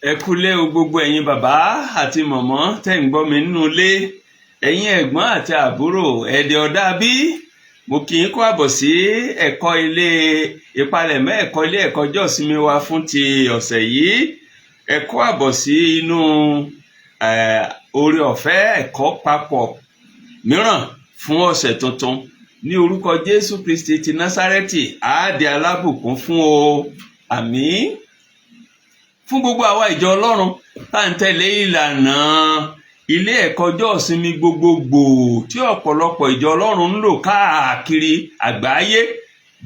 Ẹ kúlé o, gbogbo ẹ̀yin bàbá àti mọ̀mọ́ tẹ́ ń gbọ́ mi nínú ilé, ẹ̀yin ẹ̀gbọ́n àti àbúrò ẹ̀dẹ̀ ọ̀dà bí, mo kì í kó àbọ̀ sí ẹ̀kọ́ ilé ìpalẹ̀mọ́ ẹ̀kọ́ ilé ẹ̀kọ́ ọjọ́ ìsinmi wa fún ti ọ̀sẹ̀ yìí. Ẹ kó àbọ̀ sí inú oore ọ̀fẹ́ ẹ̀kọ́ papọ̀ mìíràn fún ọ̀sẹ̀ tuntun. Ní orúkọ Jésù Kristi ti Násárẹ́tì, àádé alábùkún fún o. Àmín. Fún gbogbo àwa ìjọ Ọlọ́run tá à ń tẹ̀lé ìlànà ilé ẹ̀kọ́ ọjọ́ ìsinmi gbogbogbò tí ọ̀pọ̀lọpọ̀ ìjọ Ọlọ́run ń lò káàkiri àgbáyé,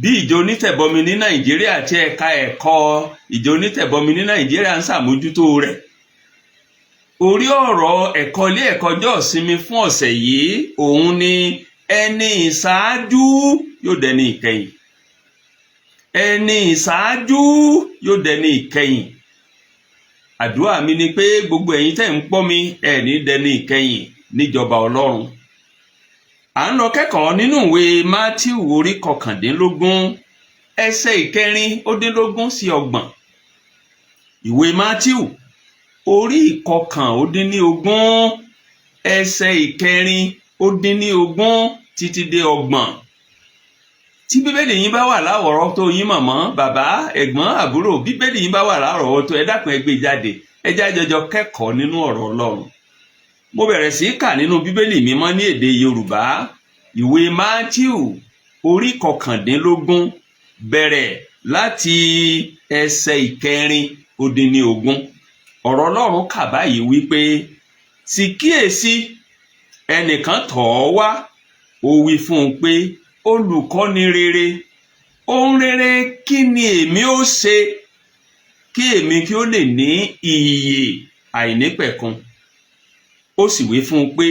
bí ìjọ onítẹ̀bọmi ní Nàìjíríà tí ẹ̀ka ẹ̀kọ́ ìjọ onítẹ̀bọmi ní Nàìjíríà ń ṣàmójútó rẹ̀. Orí ọ̀rọ̀ ẹ̀kọ́ ilé ẹ̀kọ́ ọjọ́ ìsinmi fún ọ̀sẹ̀ yìí òun ni ẹni ìṣáájú yóò dẹni ìkẹyìn. Ẹni ìṣáájú yóò dẹni ìkẹyìn. Àdúrà mi ni pé gbogbo ẹ̀yin tẹ́ ń pọ́ mi, ẹ̀ ní dẹni ìkẹyìn níjọba Ọlọ́run. À ń lọ kẹ́kọ̀ọ́ nínú ìwé Mátíù orí 19, ẹsẹ̀ 26 sí 30. Ìwé Mátíù orí 19, ẹsẹ̀ 26 títí dé 30. Tí Bíbélì yín bá wà láwọ̀rọ́tó yín, mọ̀mọ́, bàbá, ẹ̀gbọ́n, àbúrò, Bíbélì yín bá wà lárọ̀ọ́wọ́tó, ẹ dákun, ẹ gbé jáde, ẹ já jọjọ kẹ́kọ̀ọ́ nínú ọ̀rọ̀ Ọlọ́run. Mo bẹ̀rẹ̀ sí í kà nínú Bíbélì Mímọ́ ní èdè Yorùbá. Ìwé Mátíù orí 19, bẹ̀rẹ̀ láti ẹsẹ̀ 16. Ọ̀rọ̀ Ọlọ́run kà báyìí wípé, sì kíyèsí, ẹnìkan tọ̀ ọ́ wá, ó wí fún un pé, "Olùkọ́ni rere, ohun rere kí ni èmi ó ṣe kí èmi kí ó lè ní ìyè àìnípẹ̀kun?" Ó sì wí fún un pé,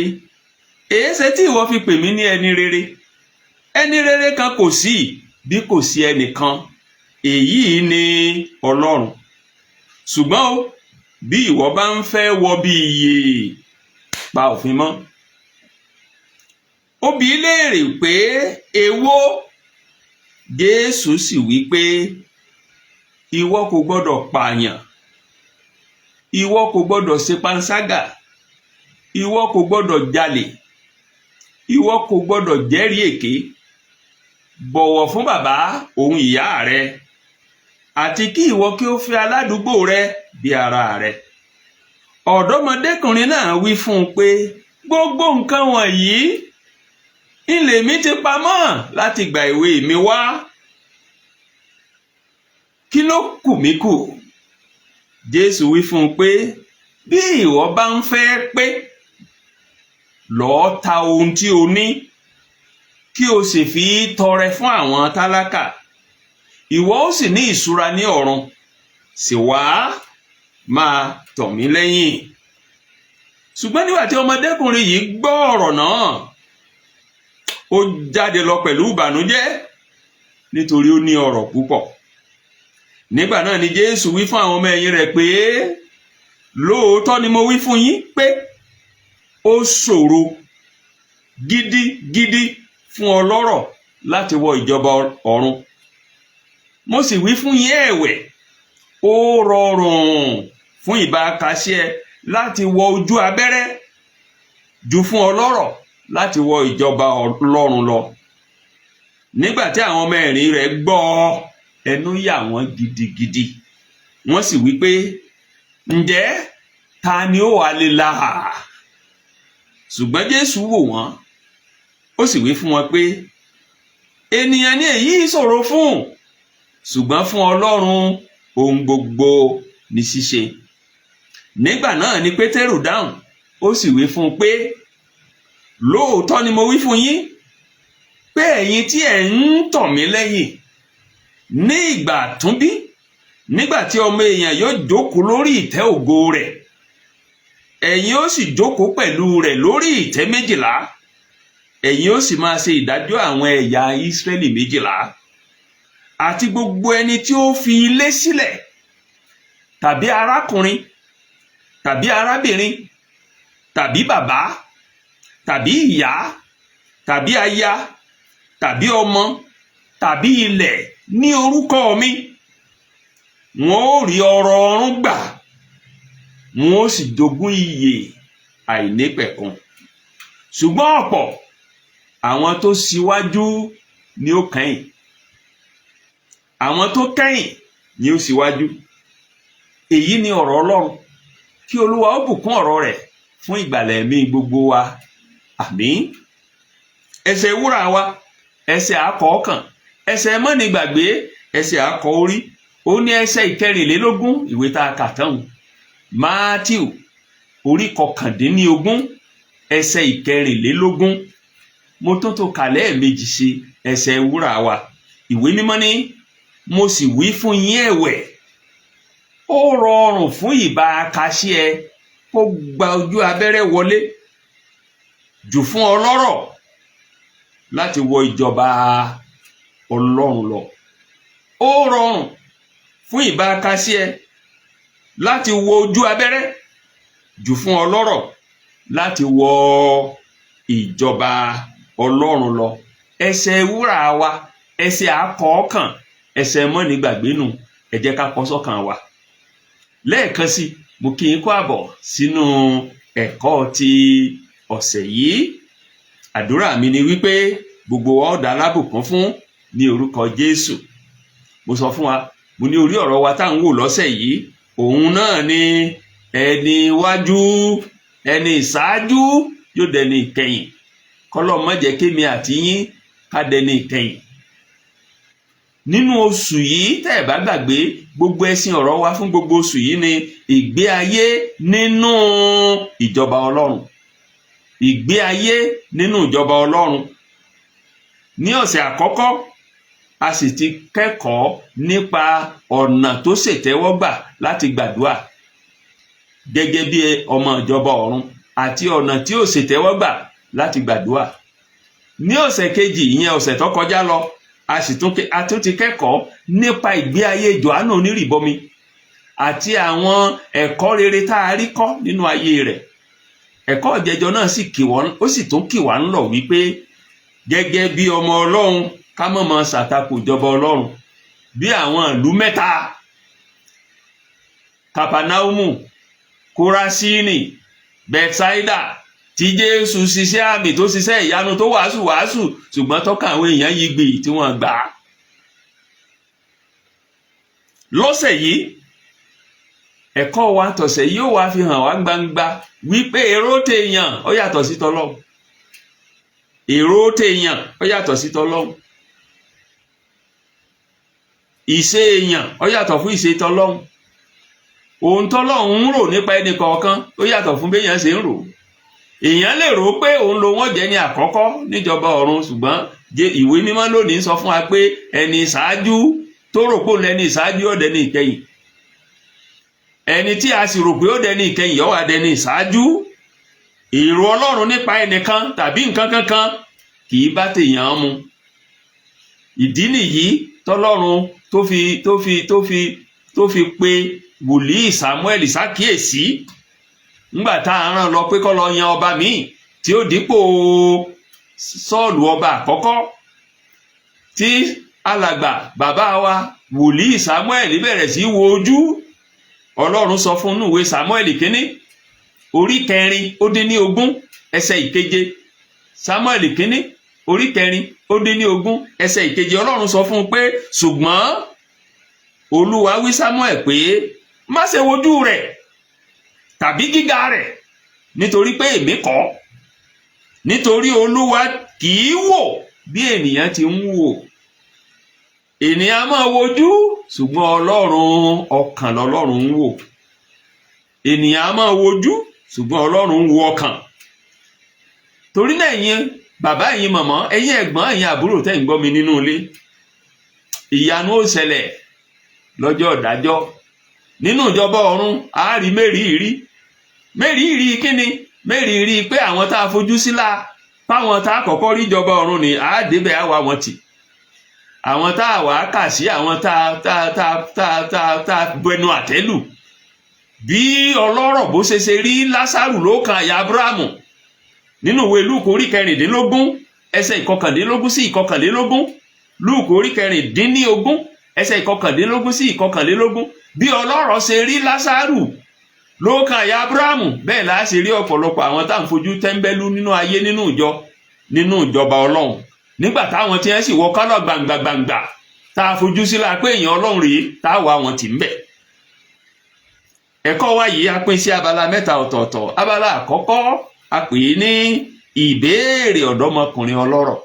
"Èéṣe tí ìwọ fi pè mí ní ẹni rere? Ẹni rere kan kò sí, bí kò sí ẹnìkan, èyí ni Ọlọ́run. Ṣùgbọ́n o, bí ìwọ bá ń fẹ́ wọ bí ìyè, pa òfin mọ́." Ó bi í léèrè pé, "Èwo?" Jésù sì wí pé, "Ìwọ kò gbọdọ̀ pààyàn, ìwọ kò gbọdọ̀ ṣe panṣágà, ìwọ kò gbọdọ̀ jalè, ìwọ kò gbọdọ̀ jẹ́rìí èké, bọ̀wọ̀ fún bàbá òun ìyá rẹ, àti kí ìwọ kí ó fẹ́ aládùúgbò rẹ bí ara rẹ." Ọ̀dọ́mọdékùnrin náà wí fún un pé, "Gbogbo nǹkan wọ̀nyí lèmi ti pamọ́ láti ìgbà èwe mi wá. Kí ló kù mí kù?" Jésù wí fún un pé, "Bí ìwọ bá ń fẹ́ pé, lọ́ọ́ ta ohun tí o ní, kí o sì fi tọrẹ fún àwọn tálákà, ìwọ ó sì ní ìṣúra ní ọ̀run. Sì wá máa tọ̀ mí lẹ́yìn." Ṣùgbọ́n nígbà tí ọmọdékùnrin yìí gbọ́ ọ̀rọ̀ náà, ó jáde lọ pẹ̀lú ìbànújẹ́, nítorí ó ní ọrọ̀ púpọ̀. Nígbà náà ni Jésù wí fún àwọn ọmọ ẹ̀yìn rẹ̀ pé, "Lóòótọ́ ni mo wí fún yín pé ó ṣòro gidigidi fún ọlọ́rọ̀ láti wọ ìjọba ọ̀run. Mo sì wí fún yín ẹ̀wẹ̀, ó rọrùn fún ìbákasíẹ láti wọ ojú abẹ́rẹ́ ju fún ọlọ́rọ̀ láti wọ ìjọba Ọlọ́run lọ." Nígbà tí àwọn ọmọ ẹ̀yìn rẹ̀ gbọ́, ẹnu yà wọ́n gidigidi, wọ́n sì wí pé, "Ǹjẹ́ ta ni ó wá lè là?" Ṣùgbọ́n Jésù wò wọ́n, ó sì wí fún wọn pé, "Ènìyàn ni èyí ṣòro fún, ṣùgbọ́n fún Ọlọ́run ohun gbogbo ní ṣíṣe." Nígbà náà ni Pétérù dáhùn, ó sì wí fún un pé, "Lóòótọ́ ni mo wí fún yín pé ẹ̀yin tí ẹ̀ ń tọ̀ mí lẹ́yìn ní ìgbà àtúnbí, nígbà tí Ọmọ èèyàn yóò jókòó lórí ìtẹ́ ògo rẹ̀, ẹ̀yin ó sì jókòó pẹ̀lú rẹ̀ lórí ìtẹ́ 12, ẹ̀yin ó sì máa ṣe ìdájọ́ àwọn ẹ̀yà Ísírẹ́lì 12. Àti gbogbo ẹni tí ó fi ilé sílẹ̀, tàbí arákùnrin, tàbí arábìnrin, tàbí bàbá, tàbí ìyá, tàbí aya, tàbí ọmọ, tàbí ilẹ̀ ní orúkọ mi, wọn ó rí ọrọ̀ ọ̀run gbà. Wọn ó sì jogún ìyè àìnípẹ̀kun. Ṣùgbọ́n ọ̀pọ̀ àwọn tó ṣíwájú ni ó kẹ́yìn, àwọn tó kẹ́yìn ni ó ṣíwájú. Èyí ni ọ̀rọ̀ Ọlọ́run. Kí Olúwa ó bùkún ọ̀rọ̀ rẹ̀ fún ìgbàlà ẹ̀mí gbogbo wa. Àmín. Ẹsẹ̀ wúrà wa, ẹsẹ̀ àkọ́kàn, ẹsẹ̀ mọ́nigbàgbé, ẹsẹ̀ àkọ́ orí, ó ní ẹsẹ̀ 24 ìwé tá a kà tán, Mátíù orí 19, ẹsẹ̀ 24. Mo tún tó kà lẹ́ẹ̀mejì sí ẹsẹ̀ wúrà wa. Ìwé Mímọ́ ní, "Mo sì wí fún yín ẹ̀wẹ̀, ó rọrùn fún ìbáakasí ẹ kó gba ojú abẹ́rẹ́ wọlé jù fún ọlọ́rọ̀ láti wọ ìjọba Ọlọ́run lọ." Ó rọrùn fún ìbáakasí ẹ láti wọ ojú abẹ́rẹ́ jù fún ọlọ́rọ̀ láti wọ ìjọba Ọlọ́run lọ. Ẹsẹ̀ wúrà wa, ẹsẹ̀ àkọ́ọ̀kàn, ẹsẹ̀ mọ́ni gbàgbénu, ẹ jẹ́ ká kọ́ sọ́kàn wa. Lẹ́ẹ̀kan sí, mo kí yín kó àbọ̀ sínú ẹ̀kọ́ ti ọ̀sẹ̀ yìí. Àdúrà mi ni wípé gbogbo wa ó dá lábùkún fún ní orúkọ Jésù. Mo sọ fún wa, mo ní orí ọ̀rọ̀ wa tá à ń wò lọ́sẹ̀ yìí, òun náà ni ẹni iwájú, ẹni ìṣáájú yóò dẹni ìkẹyìn. Kọ́lọ́ má jẹ́ kémi àti yín ká dẹni ìkẹyìn nínú oṣù yìí. Tẹ́ ẹ̀ bá gbàgbé, gbogbo ẹ̀sìn ọ̀rọ̀ wa fún gbogbo oṣù yìí ni ìgbé ayé nínú ìjọba Ọlọ́run, ìgbé ayé nínú ìjọba Ọlọ́run. Ní ọ̀sẹ̀ àkọ́kọ́, a sì ti kẹ́kọ̀ọ́ nípa ọ̀nà tó ṣètẹ́wọ́gbà láti gbàdúrà gẹ́gẹ́ bí ọmọ ìjọba ọ̀run àti ọ̀nà tí ò ṣètẹ́wọ́gbà láti gbàdúrà. Ní ọ̀sẹ̀ kejì, ìyẹn ọ̀sẹ̀ tó kọjá lọ, a sì tún a tún ti kẹ́kọ̀ọ́ nípa ìgbé ayé Jòhánù Onírìbọmi àti àwọn ẹ̀kọ́ rere tá a rí kọ́ nínú ayé rẹ̀. Ẹ̀kọ́ ìjẹjọ náà sì kì wọ́n, ó sì tún kì wá ń lọ wípé gẹ́gẹ́ bí ọmọ Ọlọ́run, ká má máa ṣàtakò ìjọba Ọlọ́run bí àwọn ìlú mẹ́ta, Kapanaumu, Kórasíìnì, Bethsaida, tí Jésù ṣiṣẹ́ àmì, tó ṣiṣẹ́ ìyanu, tó wàásù wàásù, ṣùgbọ́n tọ́ka àwọn èèyàn yí gbì tí wọ́n gbà á. Lọ́sẹ̀ yìí, ẹ̀kọ́ wa tọ̀sẹ̀ yìí ó wá fi hàn wá gbangba wípé èrò téèyàn ó yàtọ̀ sí tọlọ́hun. Èrò téèyàn ó yàtọ̀ sí tọlọ́hun. Ìṣe èèyàn ó yàtọ̀ fún ìṣe tọlọ́hun. Ohun tọ́lọ́hun ń rò nípa ẹnì kọ̀ọ̀kan ó yàtọ̀ fún béèyàn ṣe ń rò. Èèyàn lè rò pé òun lo wọ́n jẹ́ ní àkọ́kọ́ níjọba ọ̀run, ṣùgbọ́n Ìwé Mímọ́ lónìí sọ fún wa pé ẹni ìṣáájú tó rò pé òun lẹni ìṣáájú ó dẹni ìkẹyìn. Ẹni tí a sì rò pé ó dẹni ìkẹyìn ó wá dẹni ìṣáájú. Èrò Ọlọ́run nípa ẹnìkan tàbí nǹkan kankan kì í bá tèèyàn mu. Ìdí nìyí tọ́lọ́run tó fi pe wòlíì Samuel ṣàkíyèsí ńgbà tá a rán lọ pé kó lọ yan ọba míì tí ó dípò Sọ́ọ̀lù, ọba àkọ́kọ́. Tí alàgbà bàbá wa wòlíì Samuel bẹ̀rẹ̀ sí wo ojú Ọlọ́run, sọ fún nùwé Samuel kínní orí 20, ẹsẹ̀ 7. Samuel kínní orí 20, ẹsẹ̀ 7. Ọlọ́run sọ fún un pé, "Ṣùgbọ́n Olúwa wí Samuel pé, má ṣe wojú rẹ̀ tàbí gíga rẹ̀, nítorí pé èmi kọ́. Nítorí Olúwa kì í wò bí ènìyàn ti ń wò. Ènìyàn máa wojú, ṣùgbọ́n Ọlọ́run, ọkàn lọ́lọ́run ń wò. Ènìyàn máa wojú, ṣùgbọ́n Ọlọ́run ń wo ọkàn." Torí náà, ẹ̀yin bàbá, ẹ̀yin màmá, ẹ̀yin ẹ̀gbọ́n, ẹ̀yin àbúrò tẹ́ ń gbọ́ mi nínú ilé, ìyanu ó ṣẹlẹ̀ lọ́jọ́ ìdájọ́ nínú ìjọba ọ̀run. Àárí mẹ́rìírí mẹ́rìírí kíni? Mẹ́rìírí pé àwọn tá a fojú sí la fáwọn tá a kọ́kọ́ rí ìjọba ọ̀run ni àádébẹ̀ àwa wọn tì, àwọn tá a wà á kà sí, àwọn tá a bẹnu àtẹ́lù bí ọlọ́rọ̀, bó ṣe ṣe rí Lásàrù ló kan àyà Abrahamu nínú ìwé Lúùkù orí 16, ẹsẹ̀ 21 sí 21. Lúùkù orí 16, ẹsẹ̀ 21 sí 21. Bí ọlọ́rọ̀ ṣe rí Lásàrù. Lóòkàn àyà Ábúráhámù. Bẹ́ẹ̀ la ṣe rí ọ̀pọ̀lọpọ̀ àwọn tá à ń fojú tẹ́ńbẹ́lú nínú ayé, nínú ìjọ, nínú ìjọba Ọlọ́run, nígbà táwọn tí wọ́n sì wọ kálọ̀ gbàǹgbà gbàǹgbà tá a fojú sí la pé èèyàn Ọlọ́run rèé, tá a wà wọn tì ń bẹ̀. Ẹ̀kọ́ wa yìí a pín sí abala mẹ́ta ọ̀tọ̀ọ̀tọ̀. Abala àkọ́kọ́, a pè é ní ìbéèrè ọ̀dọ́mọkùnrin ọlọ́rọ̀.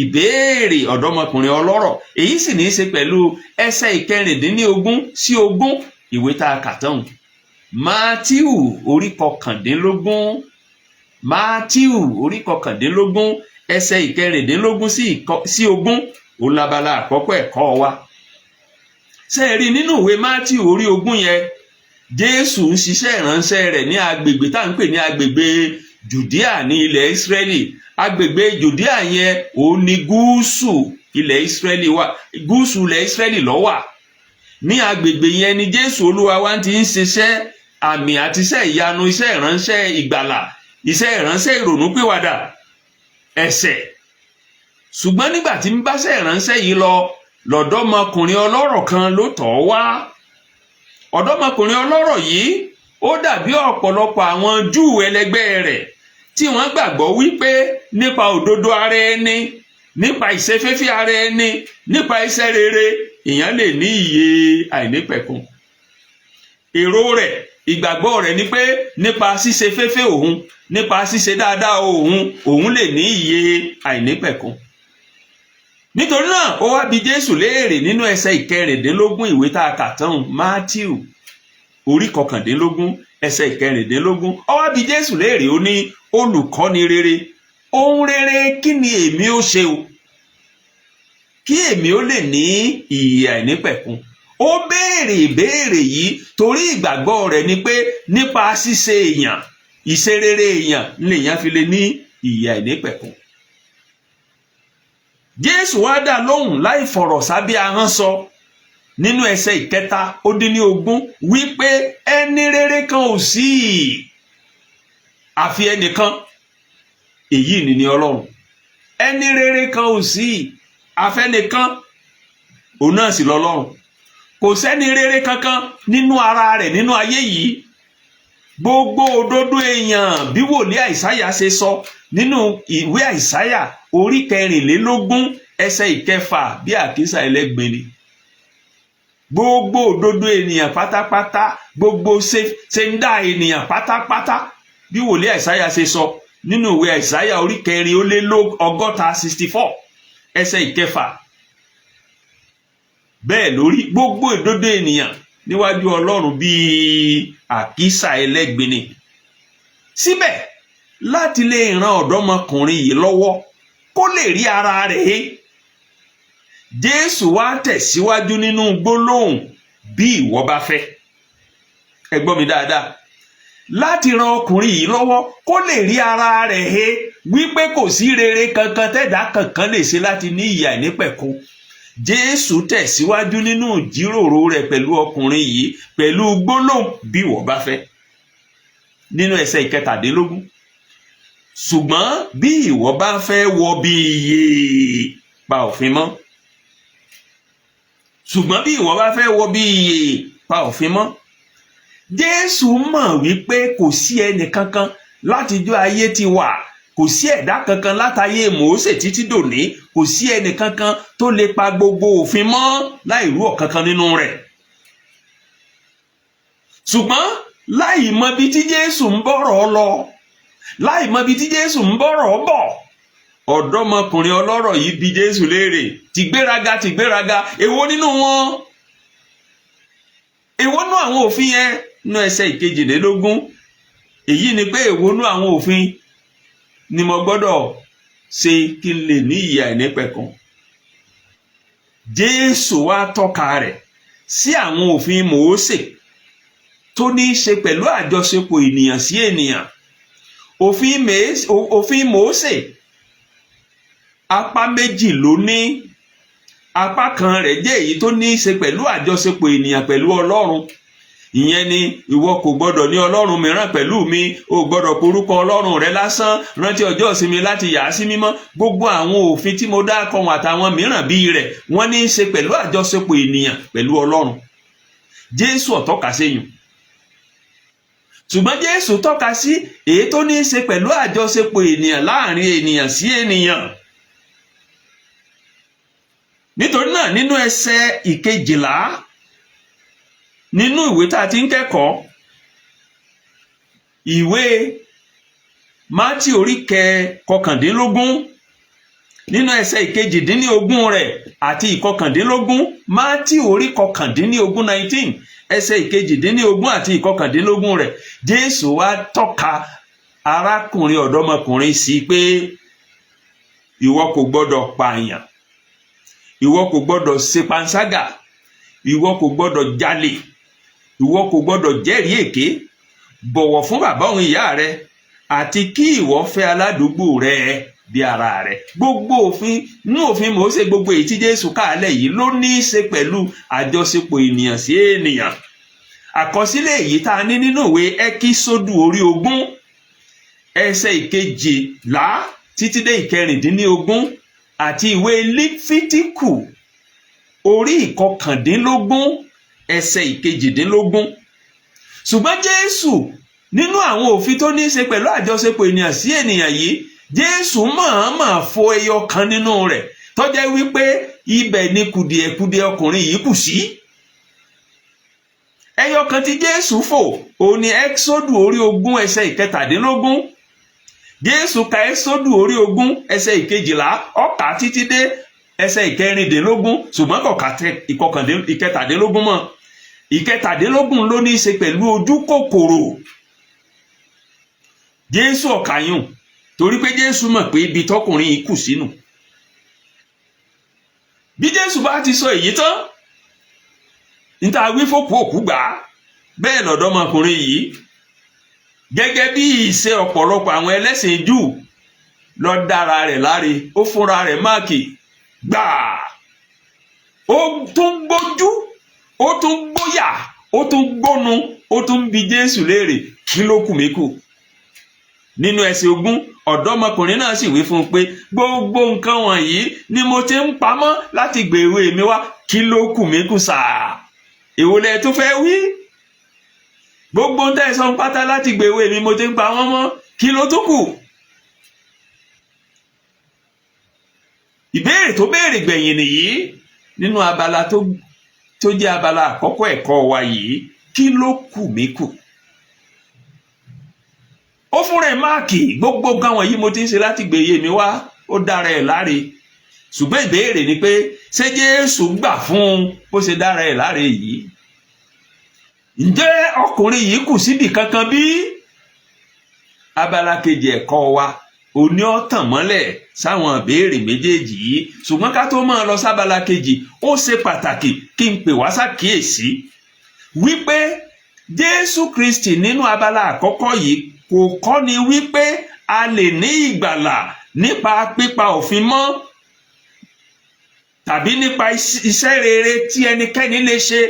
Ìbéèrè ọ̀dọ́mọkùnrin ọlọ́rọ̀, èyí sì ní í ṣe pẹ̀lú ẹsẹ̀ 16 sí 20 ìwé tá a kà tán, Mátíù orí 19. Mátíù orí 19, ẹsẹ̀ 16 sí 20, òun labala àkọ́kọ́ ẹ̀kọ́ wa. Ṣé ẹ rí, nínú ìwé Mátíù orí 20 yẹn, Jésù ń ṣiṣẹ́ ìránṣẹ́ rẹ̀ ní agbègbè tá à ń pè ní agbègbè Jùdíà ní ilẹ̀ Ísírẹ́lì. Agbègbè Jùdíà yẹn, òun ní gúúsù ilẹ̀ Ísírẹ́lì wà, gúúsù ilẹ̀ Ísírẹ́lì ló wà. Ní agbègbè yẹn ni Jésù Olúwa wa ti ń ṣiṣẹ́ àmì àti iṣẹ́ ìyanu, iṣẹ́ ìránṣẹ́ ìgbàlà, iṣẹ́ ìránṣẹ́ ìrònúpìwàdà ẹ̀ṣẹ̀. Ṣùgbọ́n nígbà tí ń báṣẹ́ ìránṣẹ́ yìí lọ, lọ́dọ́mọkùnrin ọlọ́rọ̀ kan ló tọ̀ ọ́ wá. Ọ̀dọ́mọkùnrin ọlọ́rọ̀ yìí, ó dàbí ọ̀pọ̀lọpọ̀ àwọn Júù ẹlẹgbẹ́ rẹ̀ tí wọ́n gbàgbọ́ wípé nípa òdodo ara ẹni, nípa ìṣeféfé ara ẹni, nípa iṣẹ́ rere, èèyàn lè ní ìyè àìnípẹ̀kun. Èrò rẹ̀, ìgbàgbọ́ rẹ̀ ni pé nípa ṣíṣe féfé òun, nípa ṣíṣe dáadáa òun, òun lè ní ìyè àìnípẹ̀kun. Nítorí náà, ó wá bi Jésù léèrè nínú ẹsẹ̀ 16 ìwé tá a kà tán, Mátíù orí 19, ẹsẹ̀ 16. Ó wá bi Jésù léèrè, ó ní, "Olùkọ́ni rere, ohun rere kí ni èmi ó ṣe o kí èmi ó lè ní ìyè àìnípẹ̀kun?" Ó béèrè ìbéèrè yìí torí ìgbàgbọ́ rẹ̀ ni pé nípa ṣíṣe èèyàn, ìṣe rere èèyàn lèèyàn fi lè ní ìyè àìnípẹ̀kun. Jésù wá dá lóhùn láì fọ̀rọ̀ sábẹ́ ahọ́n sọ nínú ẹsẹ̀ 23 wípé ẹni rere kan ò sí àfi ẹnìkan, èyí ni ní Ọlọ́run. Ẹni rere kan ò sí àfẹnìkan, òun náà sì lọ́lọ́run. Kò sẹ́ni rere kankan nínú ara rẹ̀ nínú ayé yìí. Gbogbo òdodo èèyàn, bí wòlíì Àìsáyà ṣe sọ nínú ìwé Àìsáyà orí 24, ẹsẹ̀ 6, bí àkísà ẹlẹ́gbin ni gbogbo òdodo ènìyàn pátápátá, gbogbo ṣe ń dá ènìyàn pátápátá, bí wòlíì Àìsáyà ṣe sọ nínú ìwé Àìsáyà orí 64, 64, ẹsẹ̀ 6. Bẹ́ẹ̀ lórí gbogbo òdodo ènìyàn níwájú Ọlọ́run, bíi àkísà ẹlẹ́gbin ni. Síbẹ̀, láti lè ran ọ̀dọ́mọkùnrin yìí lọ́wọ́ kó lè rí ara rẹ̀ he, Jésù wá tẹ̀síwájú nínú gbólóhùn "bí ìwọ bá fẹ́". Ẹ gbọ́ mi dáadáa. Láti ran ọkùnrin yìí lọ́wọ́ kó lè rí ara rẹ̀ he wípé kò sí rere kankan tẹ́dá kankan lè ṣe láti ní ìyè àìnípẹ̀kun, Jésù tẹ̀síwájú nínú ìjíròrò rẹ̀ pẹ̀lú ọkùnrin yìí pẹ̀lú gbólóhùn "bí ìwọ bá fẹ́" nínú ẹsẹ̀ 17: "Ṣùgbọ́n bí ìwọ bá fẹ́ wọ bí iye, pa òfin mọ́." Ṣùgbọ́n bí ìwọ bá fẹ́ wọ bí iye, pa òfin mọ́. Jésù mọ̀ wípé kò sí ẹnì kankan látijọ́ ayé ti wà, kò sí ẹ̀dá kankan látayé Mósè títí dòní, kò sí ẹnì kankan tó lè pa gbogbo òfin mọ́ láì rú ọ̀kankan nínú rẹ̀. Ṣùgbọ́n láì mọ ibi tí Jésù ń bọ̀rọ̀ lọ, láì mọ ibi tí Jésù ń bọ̀rọ̀ bọ̀, ọ̀dọ́mọkùnrin ọlọ́rọ̀ yìí bi Jésù léèrè tìgbéraga tìgbéraga, èwo nínú wọn, èwo nínú àwọn òfin yẹn, nínú ẹsẹ̀ 22. Èyí ni pé, èwo nínú àwọn òfin ni mo gbọ́dọ̀ ṣe kí n lè ní ìyè àìnípẹ̀kun? Jésù wá tọ́ka rẹ̀ sí àwọn òfin Mósè tó ní í ṣe pẹ̀lú àjọṣepọ̀ ènìyàn sí ènìyàn. Òfin Mósè apá méjì ló ní. Apá kan rẹ̀ jẹ́ èyí tó ní í ṣe pẹ̀lú àjọṣepọ̀ ènìyàn pẹ̀lú Ọlọ́run. Ìyẹn ni, "Ìwọ kò gbọdọ̀ ní ọlọ́run mìíràn pẹ̀lú mi, o gbọdọ̀ porúkọ Ọlọ́run rẹ lásán, rántí ọjọ́ ìsinmi láti yà á sí mímọ́." Gbogbo àwọn òfin tí mo dá kọ wọn àtàwọn mìíràn bíi rẹ̀, wọ́n ní í ṣe pẹ̀lú àjọṣepọ̀ ènìyàn pẹ̀lú Ọlọ́run. Jésù ò tọ́ka séyùn. Ṣùgbọ́n Jésù tọ́ka sí èyí tó ní í ṣe pẹ̀lú àjọṣepọ̀ ènìyàn láàrin ènìyàn sí ènìyàn. Nítorí náà, nínú ẹsẹ̀ 12 nínú ìwé tá a ti ń kẹ́kọ̀ọ́, ìwé Mátì orí 19, nínú ẹsẹ̀ 18 rẹ̀ àti 19, Mátì orí 19, 19, ẹsẹ̀ 18 àti 19 rẹ̀, Jésù wá tọ́ka arákùnrin ọ̀dọ́mọkùnrin sí pé ìwọ kò gbọ́dọ̀ pààyàn, ìwọ kò gbọ́dọ̀ ṣe panṣágà, ìwọ kò gbọ́dọ̀ jalè, ìwọ kò gbọ́dọ̀ jẹ́rìí èké, bọ̀wọ̀ fún bàbá òun ìyá rẹ, àti kí ìwọ fẹ́ aládùúgbò rẹ bí ara rẹ. Gbogbo òfin nínú òfin Mósè, gbogbo èyí tí Jésù kàálẹ̀ yìí ló ní í ṣe pẹ̀lú àjọṣepọ̀ ènìyàn sí ènìyàn. Àkọsílẹ̀ èyí tá a ní nínú ìwé Ẹ́kísódù orí 20, ẹsẹ̀ 12 títí dé 16, àti ìwé Lífítíkù orí 19, ẹsẹ̀ 18. Ṣùgbọ́n Jésù, nínú àwọn òfin tó ní í ṣe pẹ̀lú àjọṣepọ̀ ènìyàn sí ènìyàn yìí, Jésù mọ̀ọ́mọ̀ fo ẹyọ kan nínú rẹ̀ tó jẹ́ wípé ibẹ̀ ni kùdìẹ̀kudiẹ ọkùnrin yìí kù sí. Ẹyọ kan tí Jésù fò òun ni Ẹ́xódù orí 20, ẹsẹ̀ 17. Jésù ka Ẹ́xódù orí 20, ẹsẹ̀ 12, ó kà títí dé ẹsẹ̀ 16, ṣùgbọ́n kò ka 17 mọ́. 17 ló ní í ṣe pẹ̀lú ojú kòkòrò. Jésù ọ̀kàyùn torí pé Jésù mọ̀ pé ibi tọkùnrin yìí kù sínú. Bí Jésù bá ti sọ èyí tán, níta wí fòkú òkú gbà á. Bẹ́ẹ̀ lọ́dọ́mọkùnrin yìí, gẹ́gẹ́ bí ìṣe ọ̀pọ̀lọpọ̀ àwọn ẹlẹ́sìn Júù, lọ dára rẹ̀ láre, ó fúnra rẹ̀ máàkì gbà, ó tún gbójú, ó tún gbóyà, ó tún gbónu, ó tún bi Jésù léèrè, "Kí ló kù mí kù?" Nínú ẹsẹ̀ 20, ọ̀dọ́mọkùnrin náà sì wí fún un pé, "Gbogbo nǹkan wọ̀nyí ni mo ti ń pamọ́ láti ìgbà èwe mi wá. Kí ló kù mí kù sáà? Èwo lẹ tó fẹ́ wí? Gbogbo ń tẹ̀sán pátá láti ìgbà èwe mi mo ti ń pa wọ́n mọ́. Kí ló tó kù?" Ìbéèrè tó béèrè gbẹ̀yìn nìyí nínú abala tó jẹ́ abala àkọ́kọ́ ẹ̀kọ́ wa yìí: kí ló kù mí kù? Ó fúnra ẹ̀ máàkì, gbogbo nǹkan wọ̀nyí mo ti ń ṣe láti gbèyè mi wá. Ó dára ẹ̀ láre, ṣùgbọ́n ìbéèrè ni pé, ṣé Jésù gbà fún un bó ṣe dára ẹ̀ láre yìí? Ǹjẹ́ ọkùnrin yìí kù síbì kankan bí? Abala kejì ẹ̀kọ́ wa òní ọ̀tàn mọ́lẹ̀ sáwọn ìbéèrè méjèèjì yìí. Ṣùgbọ́n ká tó máa lọ sábala kejì, ó ṣe pàtàkì kí n pè wá ṣàkíyèsí wípé Jésù Kristi nínú abala àkọ́kọ́ yìí kò kọ́ni wípé a lè ní ìgbàlà nípa pípa òfin mọ́ tàbí nípa iṣẹ́ rere tí ẹnikẹ́ni lè ṣe.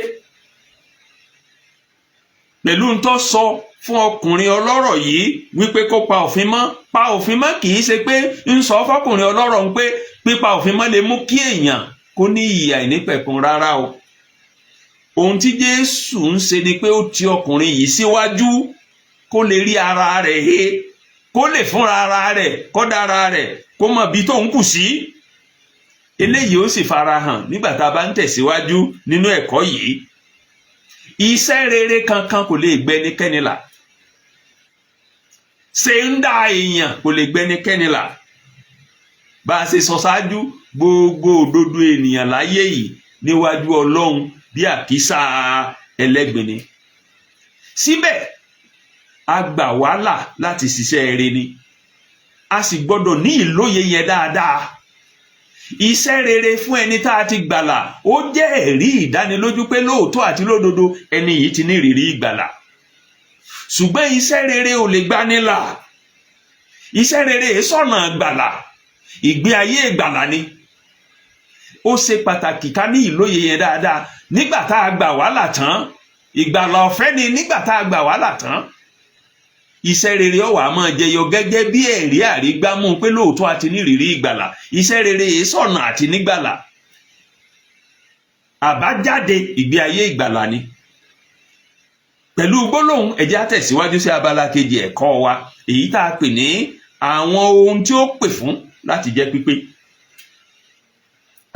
Pẹ̀lú ń tó sọ fún ọkùnrin ọlọ́rọ̀ yìí wípé kó pa òfin mọ́, pa òfin mọ́, kì í ṣe pé ń sọ fọkùnrin ọlọ́rọ̀ ń pé pípa òfin mọ́ lè mú kí èèyàn kó ní ìyè àìnípẹ̀kun rárá o. Ohun tí Jésù ń ṣe ni pé ó ti ọkùnrin yìí síwájú kó lè rí ara rẹ̀ he, kó lè fúnra ara rẹ̀ kó dára rẹ̀ kó mọ̀ bí tó ń kù sí. Eléyìí ó sì farahàn nígbà tá a bá ń tẹ̀síwájú nínú ẹ̀kọ́ yìí. Iṣẹ́ rere kankan kò lè gbẹnikẹ́ni là, ṣe ń dá èèyàn kò lè gbẹnikẹ́ni là. Bá a ṣe sọ ṣáájú, gbogbo òdodo ènìyàn láyé yìí níwájú Ọlọ́run bí àkísà ẹlẹ́gbin ni. Síbẹ̀ a gbà wàhálà láti ṣiṣẹ́ rere ni, a sì gbọ́dọ̀ ní ìlóye yẹn dáadáa. Iṣẹ́ rere fún ẹni tá a ti gbàlà, ó jẹ́ ẹ̀rí ìdánilójú pé lóòótọ́ àti lódodo ẹni yìí ti ní ìrírí ìgbàlà. Ṣùgbọ́n iṣẹ́ rere ò lè gbani là. Iṣẹ́ rere sọ̀nà gbàlà, ìgbé ayé ìgbàlà ni. Ó ṣe pàtàkì ká ní ìlóye yẹn dáadáa. Nígbà tá a gbà wàhálà tán, ìgbàlà ọ̀fẹ́ ni. Nígbà tá a gbà wàhálà tán, iṣẹ́ rere ó wá máa jẹyọ gẹ́gẹ́ bí ẹ̀rí àrígbámú pé lóòótọ́ àti nírìírí ìgbàlà. Iṣẹ́ rere yìí sọ̀nà àti nígbàlà, àbájáde ìgbé ayé ìgbàlà ni. Pẹ̀lú gbólóhùn, ẹ jẹ́ á tẹ̀síwájú sí abala kejì ẹ̀kọ́ wa, èyí tá a pè ní àwọn ohun tí ó pè fún láti jẹ́ pípé.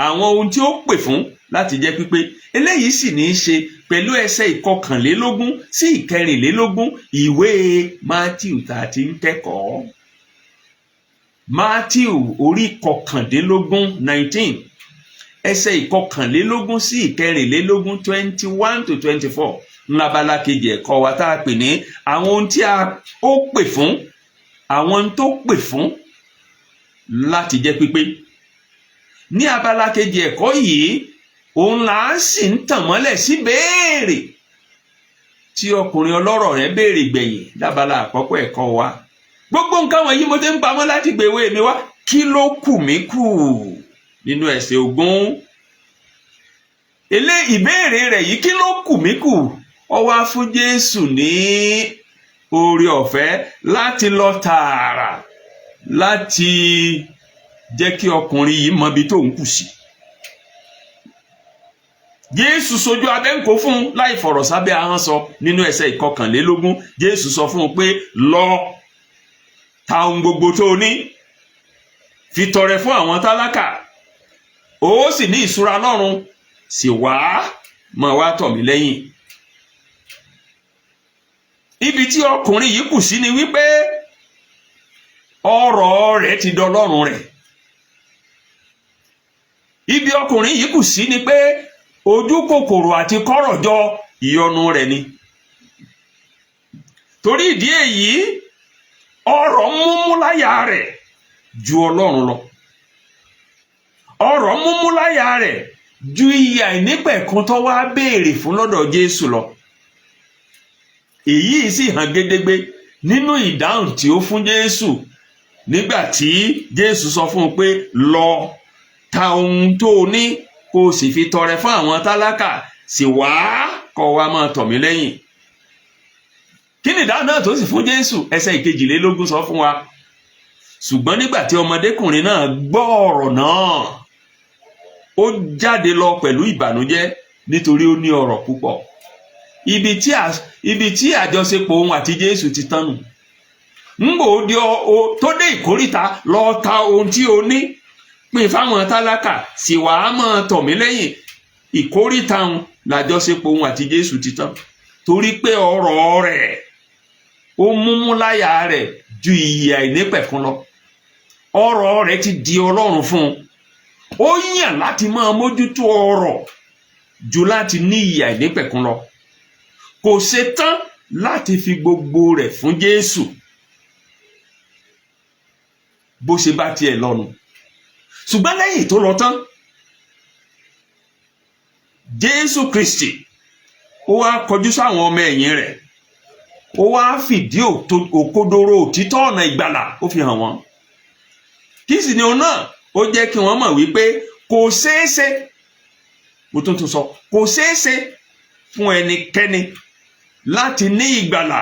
Àwọn ohun tí ó pè fún láti jẹ́ pípé. Eléyìí sì ní í ṣe pẹ̀lú ẹsẹ̀ 21 sí 24 ìwé Matthew tá a ti ń kẹ́kọ̀ọ́. Matthew orí 19, 19, ẹsẹ̀ 21 sí 24, 21 to 24, ńlábala kejì ẹ̀kọ́ wa tá a pè ní àwọn ohun tí ó pè fún, àwọn ohun tó pè fún láti jẹ́ pípé. Ní abala kejì ẹ̀kọ́ yìí, òun là á sì ń tàn mọ́lẹ̀ sí béèrè tí ọkùnrin ọlọ́rọ̀ rẹ̀ béèrè gbẹ̀yìn lábala àkọ́kọ́ ẹ̀kọ́ wa: "Gbogbo nǹkan wọ̀nyí mo ti ń pamọ́ láti gbèwé mi wá, kí ló kù mí kù?" Nínú ẹsẹ̀ 20, elé ìbéèrè rẹ̀ yìí, "Kí ló kù mí kù?", ó wá fún Jésù ní oore ọ̀fẹ́ láti lọ tààrà láti jẹ́ kí ọkùnrin yìí mọ ibi tó ń kù sí. Jésù sojú abẹ́ ń kó fún un láì fọ̀rọ̀ sábẹ́ ahọ́n sọ. Nínú ẹsẹ̀ 21, Jésù sọ fún un pé, "Lọ ta ohun gbogbo tó o ní, fi tọrẹ fún àwọn tálákà, ó sì ní ìṣúra lọ́run, sì wá máa wá tọ̀ mí lẹ́yìn." Ibi tí ọkùnrin yìí kù sí ni wípé ọrọ̀ rẹ̀ ti dọlọ́run rẹ̀. Ibi ọkùnrin yìí kù sí ni pé ojú kòkòrò àti kọ́rọ̀jọ ìyọnu rẹ̀ ni. Torí ìdí èyí, ọrọ̀ múmú láyà rẹ̀ ju Ọlọ́run lọ. Ọrọ̀ múmú láyà rẹ̀ ju ìyè àìnípẹ̀kun tó wá béèrè fún lọ́dọ̀ Jésù lọ. Èyí sì hàn gédégbé nínú ìdáhùn tí ó fún Jésù nígbà tí Jésù sọ fún un pé, "Lọ ta ohun tó o ní, kó o sì fi tọrẹ fún àwọn tálákà, sì wá kó wá máa tọ̀ mí lẹ́yìn." Kí ni ìdáhùn náà tó sì fún Jésù? Ẹsẹ̀ 22 sọ fún wa: "Ṣùgbọ́n nígbà tí ọmọdékùnrin náà gbọ́ ọ̀rọ̀ náà, ó jáde lọ pẹ̀lú ìbànújẹ́, nítorí ó ní ọrọ̀ púpọ̀." Ibi tí àjọṣepọ̀ òun àti Jésù ti tán nù. Ńgbò di ọ tó dé ìkóríta, "Lọ ta ohun tí o ní, pín fáwọn tálákà, sì wàá máa tọ̀ mí lẹ́yìn," ìkóríta òun làjọṣepọ̀ òun àti Jésù ti tán, torí pé ọrọ̀ rẹ̀ ó múmú láyà rẹ̀ ju ìyè àìnípẹ̀kun lọ. Ọrọ̀ rẹ̀ ti di ọlọ́run fún un. Ó yàn láti máa mójútó ọrọ̀ ju láti ní ìyè àìnípẹ̀kun lọ. Kò ṣetán láti fi gbogbo rẹ̀ fún Jésù. Bó ṣe bá tiẹ̀ lọ́nu. Ṣùgbọ́n lẹ́yìn tó lọ tán, Jésù Kristi ó wá kọjú sáwọn ọmọ ẹ̀yìn rẹ̀, ó wá fìdí òkodoro òtítọ́ ọ̀nà ìgbàlà, ó fi hàn wọ́n. Kí sì ni òun náà? Ó jẹ́ kí wọ́n mọ̀ wípé kò ṣeé ṣe, mo tún tún sọ, kò ṣeé ṣe fún ẹnikẹ́ni láti ní ìgbàlà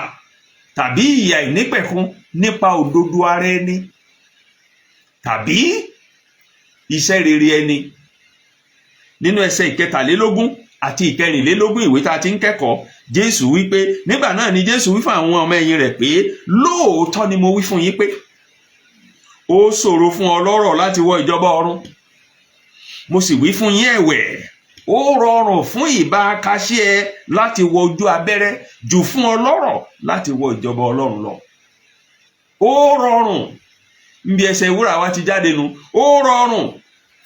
tàbí ìyè àìnípẹ̀kun nípa òdodo ara ẹni tàbí iṣẹ́ rere ẹni. Nínú ẹsẹ̀ 23 àti 24 ìwé tá a ti ń kẹ́kọ̀ọ́, Jésù wí pé, "Nígbà náà ni Jésù wí fún àwọn ọmọ ẹ̀yìn rẹ̀ pé, 'Lóòótọ́ ni mo wí fún yín pé ó ṣòro fún ọlọ́rọ̀ láti wọ ìjọba ọ̀run. Mo sì wí fún yín ẹ̀wẹ̀, ó rọrùn fún ìbákasíẹ láti wọ ojú abẹ́rẹ́ jù fún ọlọ́rọ̀ láti wọ ìjọba Ọlọ́run lọ.'" Ó rọrùn, níbi ẹsẹ̀ ìwúrà wa ti jáde nu, ó rọrùn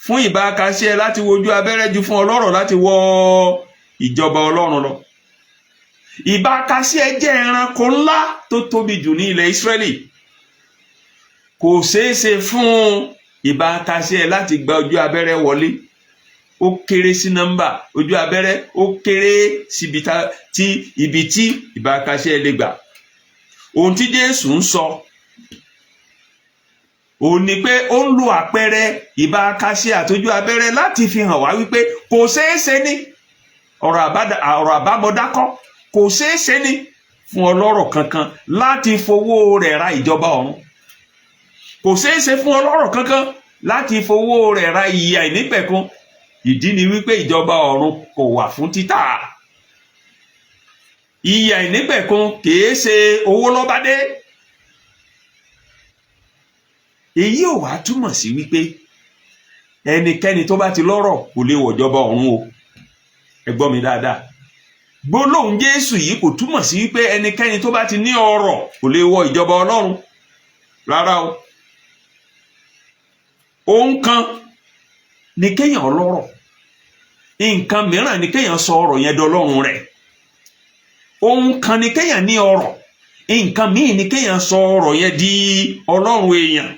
fún ìbákasíẹ láti wọ ojú abẹ́rẹ́ ju fún ọlọ́rọ̀ láti wọ ìjọba Ọlọ́run lọ. Ìbákasíẹ jẹ́ ẹranko ńlá tó tóbi jù ní ilẹ̀ Ísírẹ́lì. Kò ṣeé ṣe fún ìbákasíẹ láti gba ojú abẹ́rẹ́ wọlé. Ó kéré sí nọ́mbà ojú abẹ́rẹ́, ó kéré síbi tí ibi tí ìbákasíẹ lè gbà. Ohun tí Jésù ń sọ òun ni pé ó ń lo àpẹẹrẹ ìbákasíẹ àtojú abẹ́rẹ́ láti fi hàn wá wípé kò ṣeé ṣe ní, ọ̀rọ̀ àbámọ̀dákọ́, kò ṣeé ṣe ní fún ọlọ́rọ̀ kankan láti fowó rẹ̀ ra ìjọba ọ̀run. Kò ṣeé ṣe fún ọlọ́rọ̀ kankan láti fowó rẹ̀ ra ìyè àìnípẹ̀kun. Ìdí ni wípé ìjọba ọ̀run kò wà fún títà. Ìyè àìnípẹ̀kun kìí ṣe owó lọ́bádé. Èyí ò wá túmọ̀ sí wípé ẹnikẹ́ni tó bá ti lọ́rọ̀ kò lè wọ̀jọba ọ̀run o. Ẹ gbọ́ mi dáadáa. Gbólóhùn Jésù yìí kò túmọ̀ sí wípé ẹnikẹ́ni tó bá ti ní ọrọ̀ kò lè wọ ìjọba Ọlọ́run rárá o. Ohun kan ni kéèyàn lọ́rọ̀, nǹkan mìíràn ni kéèyàn sọ ọrọ̀ yẹn dọlọ́run rẹ̀. Ohun kan ni kéèyàn ní ọrọ̀, nǹkan míì ni kéèyàn sọ ọrọ̀ yẹn di ọlọ́run èèyàn.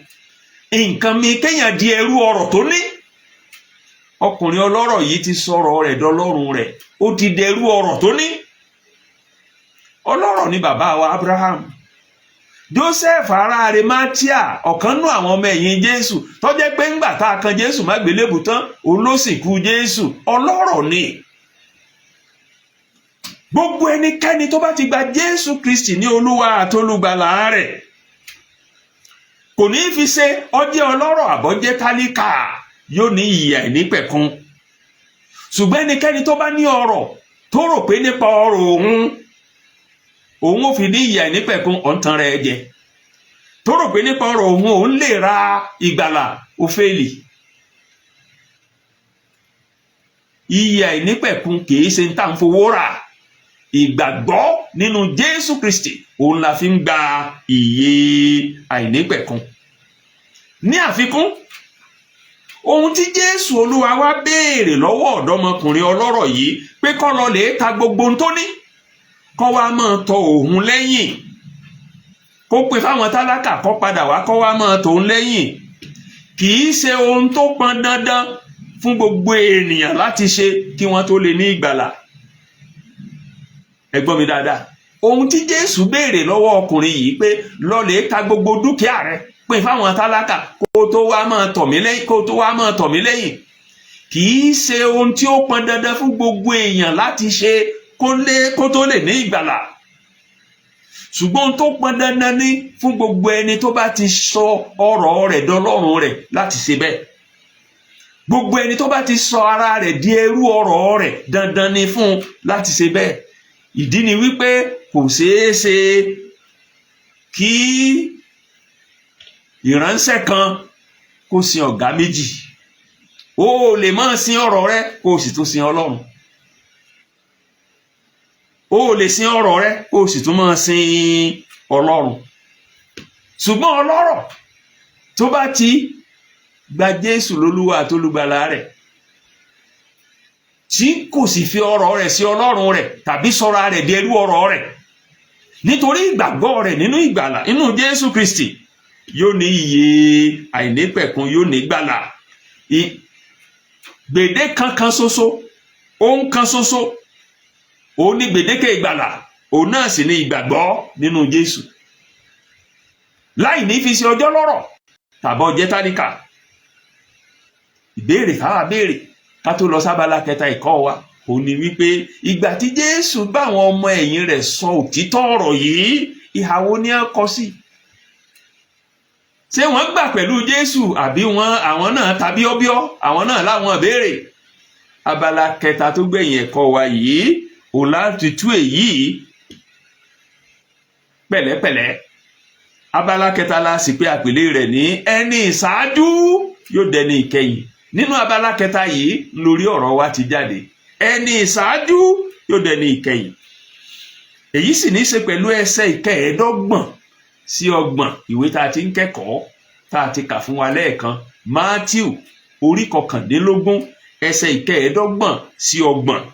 Nǹkan míì kéèyàn di ẹrú ọrọ̀ tó ní. Ọkùnrin ọlọ́rọ̀ yìí ti sọ̀rọ̀ rẹ̀ dọlọ́run rẹ̀, ó ti dẹrú ọrọ̀ tó ní. Ọlọ́rọ̀ ni bàbá wa Abraham. Joseph ará Arimatia, ọ̀kan nú àwọn ọmọ ẹ̀yìn Jésù tó jẹ́ pé ńgbà tá a kan Jésù mágbélébù tán, òun ló sìnkú Jésù, ọlọ́rọ̀ ni. Gbogbo ẹnikẹ́ni tó bá ti gba Jésù Kristi ní Olúwa àtolùgbàlà rẹ̀, kò ní í fi ṣe ọjẹ́ ọlọ́rọ̀ àbọ̀jẹ́ tálíkà, yóò ní ìyè àìnípẹ̀kun. Ṣùgbọ́n ẹnikẹ́ni tó bá ní ọrọ̀, tó rò pé nípa ọrọ̀ òun òun ò fi ní ìyè àìnípẹ̀kun, ọ̀ǹtan rẹ̀ jẹ. Tó rò pé nípa ọrọ̀ òun òun lè ra ìgbàlà, ó fẹ́ẹ̀lì. Ìyè àìnípẹ̀kun kìí ṣe ń tà ń fowó rà. Ìgbàgbọ́ nínú Jésù Kristi òun la fi ń gba ìyè àìnípẹ̀kun. Ní àfikún, ohun tí Jésù Olúwa wá béèrè lọ́wọ́ ọ̀dọ́mọkùnrin ọlọ́rọ̀ yìí pé kó lọ lè ta gbogbo ohun tó ní, kó wá máa tọ òun lẹ́yìn, kó pe fáwọn tálákà kó padà wá kó wá máa tọ̀ òun lẹ́yìn, kì í ṣe ohun tó pọn dandan fún gbogbo ènìyàn láti ṣe kí wọ́n tó lè ní ìgbàlà. Ẹ gbọ́ mi dáadáa. Ohun tí Jésù béèrè lọ́wọ́ ọkùnrin yìí pé lọ lè ta gbogbo dúkìá rẹ, pín fáwọn tálákà, kó tó wá máa tọ̀ mí lẹ́yìn, kó tó wá máa tọ̀ mí lẹ́yìn, kì í ṣe ohun tí ó pọn dandan fún gbogbo èèyàn láti ṣe kó tó lè ní ìgbàlà. Ṣùgbọ́n ohun tó pọn dandan ní fún gbogbo ẹni tó bá ti sọ ọrọ̀ rẹ̀ dọlọ́run rẹ̀ láti ṣe bẹ́ẹ̀. Gbogbo ẹni tó bá ti sọ ara rẹ̀ di ẹrú ọrọ̀ rẹ̀, dandan ni fún un láti ṣe bẹ́ẹ̀. Ìdí ni wípé kò ṣeé ṣe kí ìránṣẹ́ kan kó sin ọ̀gá méjì. O lè máa sin ọrọ̀ rẹ kó o sì tún sin Ọlọ́run. O lè sin ọrọ̀ rẹ kó o sì tún máa sin Ọlọ́run. Ṣùgbọ́n ọlọ́rọ̀ tó bá ti gba Jésù lólúwa àtolùgbàlà rẹ̀, tí kò sì fi ọrọ̀ rẹ̀ sí Ọlọ́run rẹ̀ tàbí sọra rẹ̀ di ẹrú ọrọ̀ rẹ̀, nítorí ìgbàgbọ́ rẹ̀ nínú ìgbàlà nínú Jésù Kristi, yóò ní ìyè àìnípẹ̀kun, yóò ní gbàlà. Gbèdé kan ṣoṣo, ohun kan ṣoṣo òun ní gbèdéke ìgbàlà, òun náà sì ní ìgbàgbọ́ nínú Jésù, láì ní fi ṣe ọjọ́ lọ́rọ̀ tàbí ọjẹ́ tálíkà. Ìbéèrè káwa béèrè ká tó lọ sábàlá kẹta ẹ̀kọ́ wa òun ni wípé ìgbà tí Jésù bá àwọn ọmọ ẹ̀yìn rẹ̀ sọ òtítọ́ ọ̀rọ̀ yìí, ìhà wo ni wọ́n kọ sí? Ṣé wọ́n gbà pẹ̀lú Jésù àbí wọ́n àwọn náà tàbí ọ́bíọ́ àwọn náà láwọn ìbéèrè? Abala kẹta tó gbẹ̀yìn ẹ̀kọ́ wa yìí òun láti tú èyí pẹ̀lẹ́pẹ̀lẹ́. Abala kẹta la sì pé àpèlé rẹ̀ ní ẹni ìṣáájú yóò dẹni ìkẹyìn. Nínú abala kẹta yìí lórí ọ̀rọ̀ wa ti jáde, ẹni ìṣáájú yóò dẹni ìkẹyìn. Èyí sì ní í ṣe pẹ̀lú ẹsẹ̀ 25 sí 30 ìwé tá a ti ń kẹ́kọ̀ọ́ tá a ti kà fún wa lẹ́ẹ̀kan, Mátíù orí 19 ẹsẹ̀ 25 sí 30.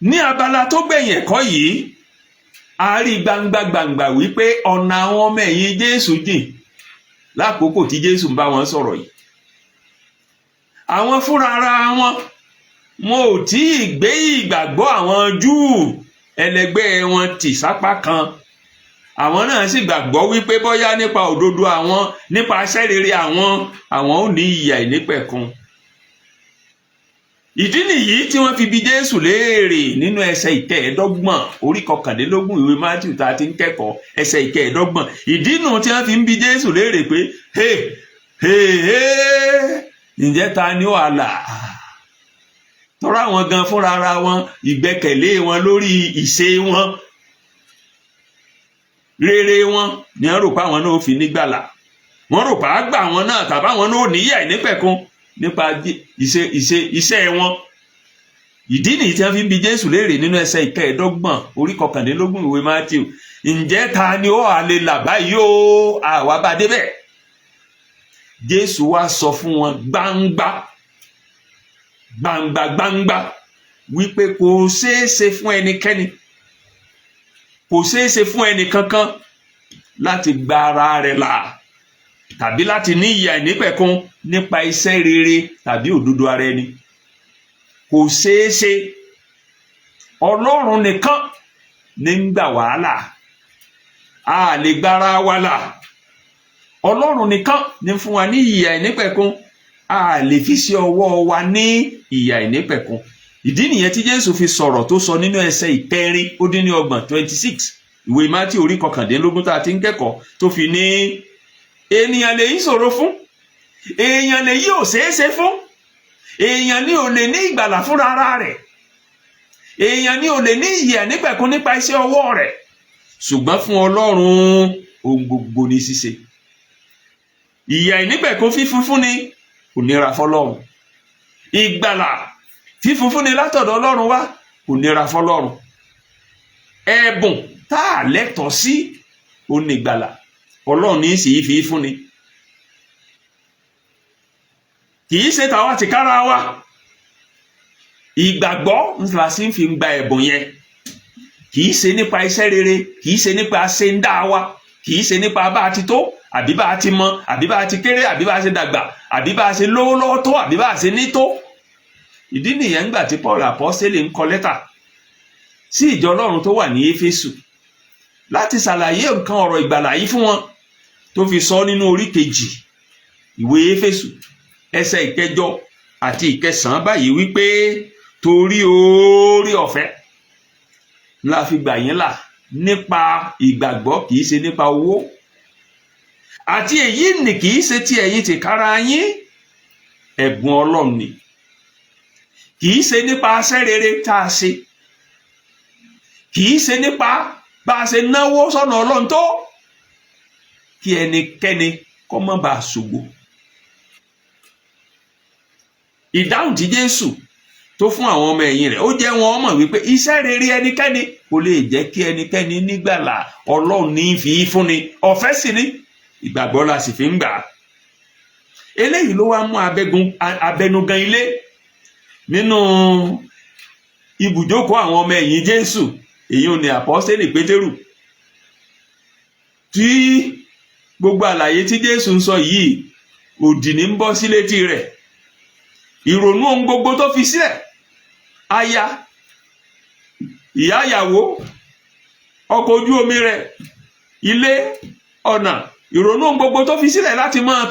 Ní abala tó gbẹ̀yìn ẹ̀kọ́ yìí, a rí gbangba gbangba wípé ọ̀nà àwọn ọmọ ẹ̀yìn Jésù jìn lákòókò tí Jésù ń bá wọn sọ̀rọ̀ yìí. Àwọn fúnra ara wọn wọn ò tí ì gbé ìgbàgbọ́ àwọn Júù ẹlẹgbẹ́ wọn tì sápá kan. Àwọn náà sì gbàgbọ́ wípé bóyá nípa òdodo àwọn, nípa iṣẹ́ rere àwọn, àwọn ò ní ìyè àìnípẹ̀kun. Ìdí nìyí tí wọ́n fi bi Jésù léèrè nínú ẹsẹ̀ 25 orí 19 ìwé Mátíù tá a ti ń kẹ́kọ̀ọ́, ẹsẹ̀ 25. Ìdí nù tí wọ́n fi ń bi Jésù léèrè pé hey hey hey, ǹjẹ́ ta ni ó àlà? Tọ́ra àwọn gan fúnra ara wọn, ìgbẹ́kẹ̀lé wọn lórí ìṣe wọn, rere wọn ni wọ́n rò pé àwọn náà fi nígbàlà. Wọ́n rò pé àgbà wọn náà tàbí àwọn náà ò níyà ìnípẹ̀kun nípa ìṣe ìṣe iṣẹ́ wọn. Ìdí nìyí tí wọ́n fi ń bi Jésù léèrè nínú ẹsẹ̀ 25, orí 19, ìwé Matthew: "Ǹjẹ́ ta ni ó wà lè là báyìí o?" Àwa bá débẹ̀. Jésù wá sọ fún wọn gbangba gbangba gbangba wípé kò ṣeé ṣe fún ẹnikẹ́ni, kò ṣeé ṣe fún ẹnì kankan láti gba ara rẹ̀ là tàbí láti ní ìyè àìnípẹ̀kun nípa iṣẹ́ rere tàbí òdodo ara ẹni. Kò ṣeé ṣe. Ọlọ́run nìkan ní ń gbà wàhálà. A lè gbára wa là. Ọlọ́run nìkan ní fún wa ní ìyè àìnípẹ̀kun. A lè fi sí ọwọ́ wa ní ìyè àìnípẹ̀kun. Ìdí nìyẹn tí Jésù fi sọ̀rọ̀ tó sọ nínú ẹsẹ̀ 26, 26, ìwé Mátíù orí 19 tá a ti ń kẹ́kọ̀ọ́, tó fi ní ènìyàn lèyí ṣòro fún, èèyàn lèyí ò ṣeé ṣe fún. Èèyàn ní ò lè ní ìgbàlà fúnra ara rẹ̀, èèyàn ní ò lè ní ìyè àìnípẹ̀kun nípa iṣẹ́ ọwọ́ rẹ̀, ṣùgbọ́n fún Ọlọ́run, ohun gbogbo ní ṣíṣe. Ìyè àìnípẹ̀kun fífún fúnni kò nira fọ́lọ́run. Ìgbàlà fífún fúnni látọ̀dọ̀ Ọlọ́run wá kò nira fọ́lọ́run. Ẹ̀bùn tá a lẹ́tọ̀ọ́ sí, ó ní ìgbàlà. Ọlọ́run ní sì fi fúnni, kì í ṣe tàwa tìkára wa. Ìgbàgbọ́ ńlá sí fi ń gba ẹ̀bùn yẹn. Kì í ṣe nípa iṣẹ́ rere, kì í ṣe nípa ṣe ń dá wa, kì í ṣe nípa bá a ti tó, àbí bá a ti mọ, àbí bá a ti kéré, àbí bá a ṣe dàgbà, àbí bá a ṣe lówó lọ́wọ́ tó, àbí bá a ṣe ní tó. Ìdí nìyẹn ńgbà tí Paul apọ́sítélì ń kọ lẹ́tà sí ìjọ Ọlọ́run tó wà ní Éfésù láti ṣàlàyé nǹkan ọ̀rọ̀ ìgbàlà yìí fún wọn, tó fi sọ nínú orí 2 ìwé Éfésù, ẹsẹ̀ 8 àti 9 báyìí wípé, "Torí oore ọ̀fẹ́ la fi gbà yín là nípa ìgbàgbọ́, kì í ṣe nípa owó, àti èyí nì kì í ṣe ti ẹ̀yin tìkára yín, ẹ̀bùn Ọlọ́run ni. Kì í ṣe nípa aṣẹ́ rere tá a ṣe, kì í ṣe nípa bá a ṣe náwó sọ́nà Ọlọ́run tó, kí ẹnikẹ́ni kó má bàa ṣògo." Ìdáhùn tí Jésù tó fún àwọn ọmọ ẹ̀yìn rẹ̀, ó jẹ́ wọn mọ̀ wípé iṣẹ́ rere ẹnikẹ́ni kò lè jẹ́ kí ẹnikẹ́ni nígbàlà. Ọlọ́run ní í fi fúnni, ọ̀fẹ́ sì ni, ìgbàgbọ́ la sì fi ń gbà á. Eléyìí ló wá mú abẹnugan ilé nínú ibùjókòó àwọn ọmọ ẹ̀yìn Jésù, èyí ò ní àpọ́sítélì Pétérù, tí gbogbo àlàyé tí Jésù ń sọ yìí òdì ní ń bọ́ sí létí rẹ̀. Ìrònú ohun gbogbo tó fi sílẹ̀, aya, ìyá ìyàwó, ọkọ̀ ojú omi rẹ̀, ilé, ọ̀nà, ìrònú ohun gbogbo tó fi sílẹ̀ láti máa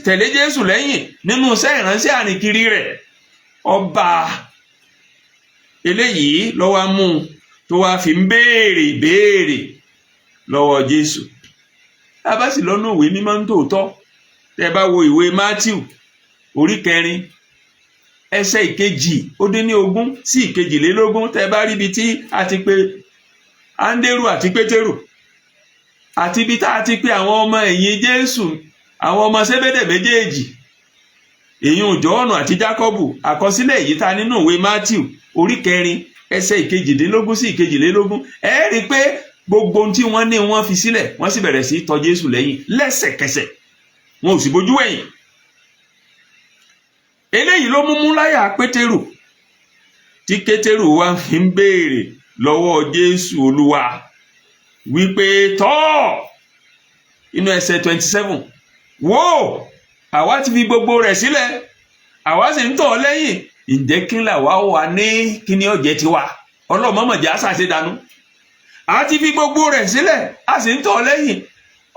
tẹ̀lé Jésù lẹ́yìn nínú iṣẹ́ ìránṣẹ́ àrìnkiri rẹ̀, ọba eléyìí ló wá mú un tó wá fi ń béèrè ìbéèrè lọ́wọ́ Jésù. A bá sì lọ́nà ìwé mímọ́ ń tòótọ́, tẹ́ bá wo ìwé Matthew orí 4, ẹsẹ̀ 20 sí 22, tẹ́ bá rí ibi tí a ti pè Áńdérù àti Pétérù àti ibi tá a ti pè àwọn ọmọ ẹ̀yìn Jésù, àwọn ọmọ Sébédè méjèèjì, èyí Jọ́ọ̀nù àti Jákọ́bù, àkọsílẹ̀ èyí tá nínú ìwé Matthew orí 4, ẹsẹ̀ 18 sí 22, ẹ rí i pé gbogbo ohun tí wọ́n ní wọ́n fi sílẹ̀, wọ́n sì bẹ̀rẹ̀ sí tọ̀ Jésù lẹ́yìn lẹ́sẹ̀kẹsẹ̀, wọn ò sì bójú wẹ̀yìn. Eléyìí ló mú mú láyà Pétérù, tí Pétérù wá fi ń béèrè lọ́wọ́ Jésù Olúwa wípé, tọ́ inú ẹsẹ̀ 27, "Wò, àwa ti fi gbogbo rẹ̀ sílẹ̀, àwa sì ń tọ̀ ọ́ lẹ́yìn. Ǹjẹ́ kí làwa wà ní? Kí ni ọ̀jẹ̀ tiwa?" Ọlọ́mọmọ̀jẹ̀ àṣàṣe dànù. A ti fi gbogbo rẹ̀ sílẹ̀, a sì ń tọ̀ ọ́ lẹ́yìn.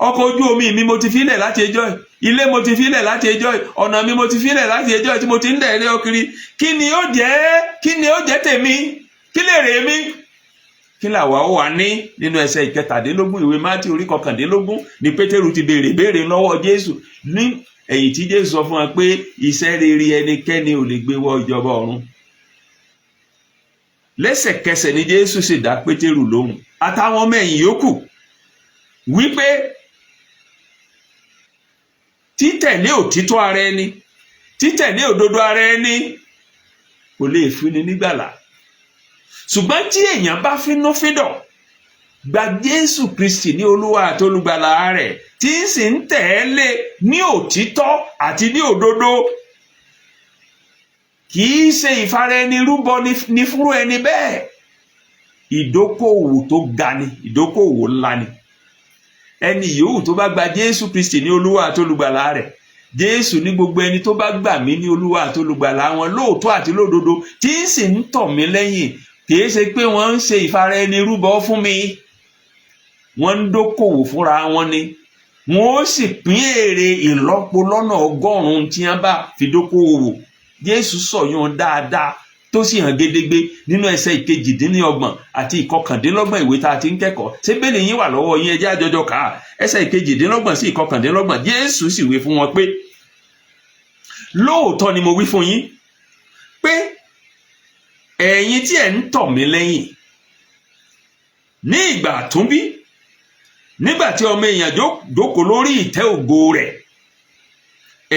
Ọkọ̀ ojú omi mi mo ti filẹ̀ láti ẹjọ́ yìí, ilé mo ti filẹ̀ láti ẹjọ́ yìí, ọ̀nà mi mo ti filẹ̀ láti ẹjọ́ yìí tí mo ti ń dẹ̀ lé ọ kiri. Kí ni ó jẹ́? Kí ni ó jẹ́ tèmi? Kí lè rè mí? Kí làwa ó wà ní? Nínú ẹsẹ̀ 17 ìwé Mátíù orí 19 ni Pétérù ti béèrè béèrè lọ́wọ́ Jésù, ní ẹ̀yìn tí Jésù sọ fún wa pé iṣẹ́ rere ẹnikẹ́ni ò lè gbé wọ ìjọba ọ̀run. Lẹ́sẹ̀kẹsẹ̀ ni Jésù sì dá Pétérù lóhùn àtàwọn ọmọ ẹ̀yìn yòókù wípé títẹ̀lé òtítọ́ ara ẹni, títẹ̀lé òdodo ara ẹni kò lè fúnni nígbàlà, ṣùgbọ́n tí èèyàn bá fínúfíndọ̀ gba Jésù Kristi ní Olúwa àti Olùgbàlà rẹ̀, tí ń sì ń tẹ̀lé ní òtítọ́ àti ní òdodo, kì í ṣe ìfaraẹnirúbọ ní fúnrú ẹni bẹ́ẹ̀, ìdókòwò tó ga ni, ìdókòwò ńlá ni. Ẹni yòówù tó bá gba Jésù Kristi ní Olúwa àti Olùgbàlà rẹ̀, Jésù ní gbogbo ẹni tó bá gbà mí ní Olúwa àti Olùgbàlà wọn lóòótọ́ àti lódodo, tí ń sì ń tọ̀ mí lẹ́yìn, kì í ṣe pé wọ́n ń ṣe ìfaraẹnirúbọ fún mi, wọ́n ń dókòwò fúnra wọn ni, wọ́n ó sì pín èrè ìlọ́po lọ́nà 100 tí wọ́n bá fi dókòwò. Jésù sọ̀yún dáadáa tó sì hàn gedegbe nínú ẹsẹ̀ 28 àti 29 ìwé tá a ti ń kẹ́kọ̀ọ́. Ṣé bẹ́ẹ̀ ni yín wà lọ́wọ́ yín? Ẹ jẹ́ àjọjọ kà á. Ẹsẹ̀ 28 sí 29. Jésù sì wí fún wọn pé, lóòótọ́ ni mo wí fún yín pé ẹ̀yin tí ẹ̀ ń tọ̀ mí lẹ́yìn ní ìgbà àtúnbí, nígbà tí ọmọ èèyàn jókòó lórí ìtẹ́ ògo rẹ̀,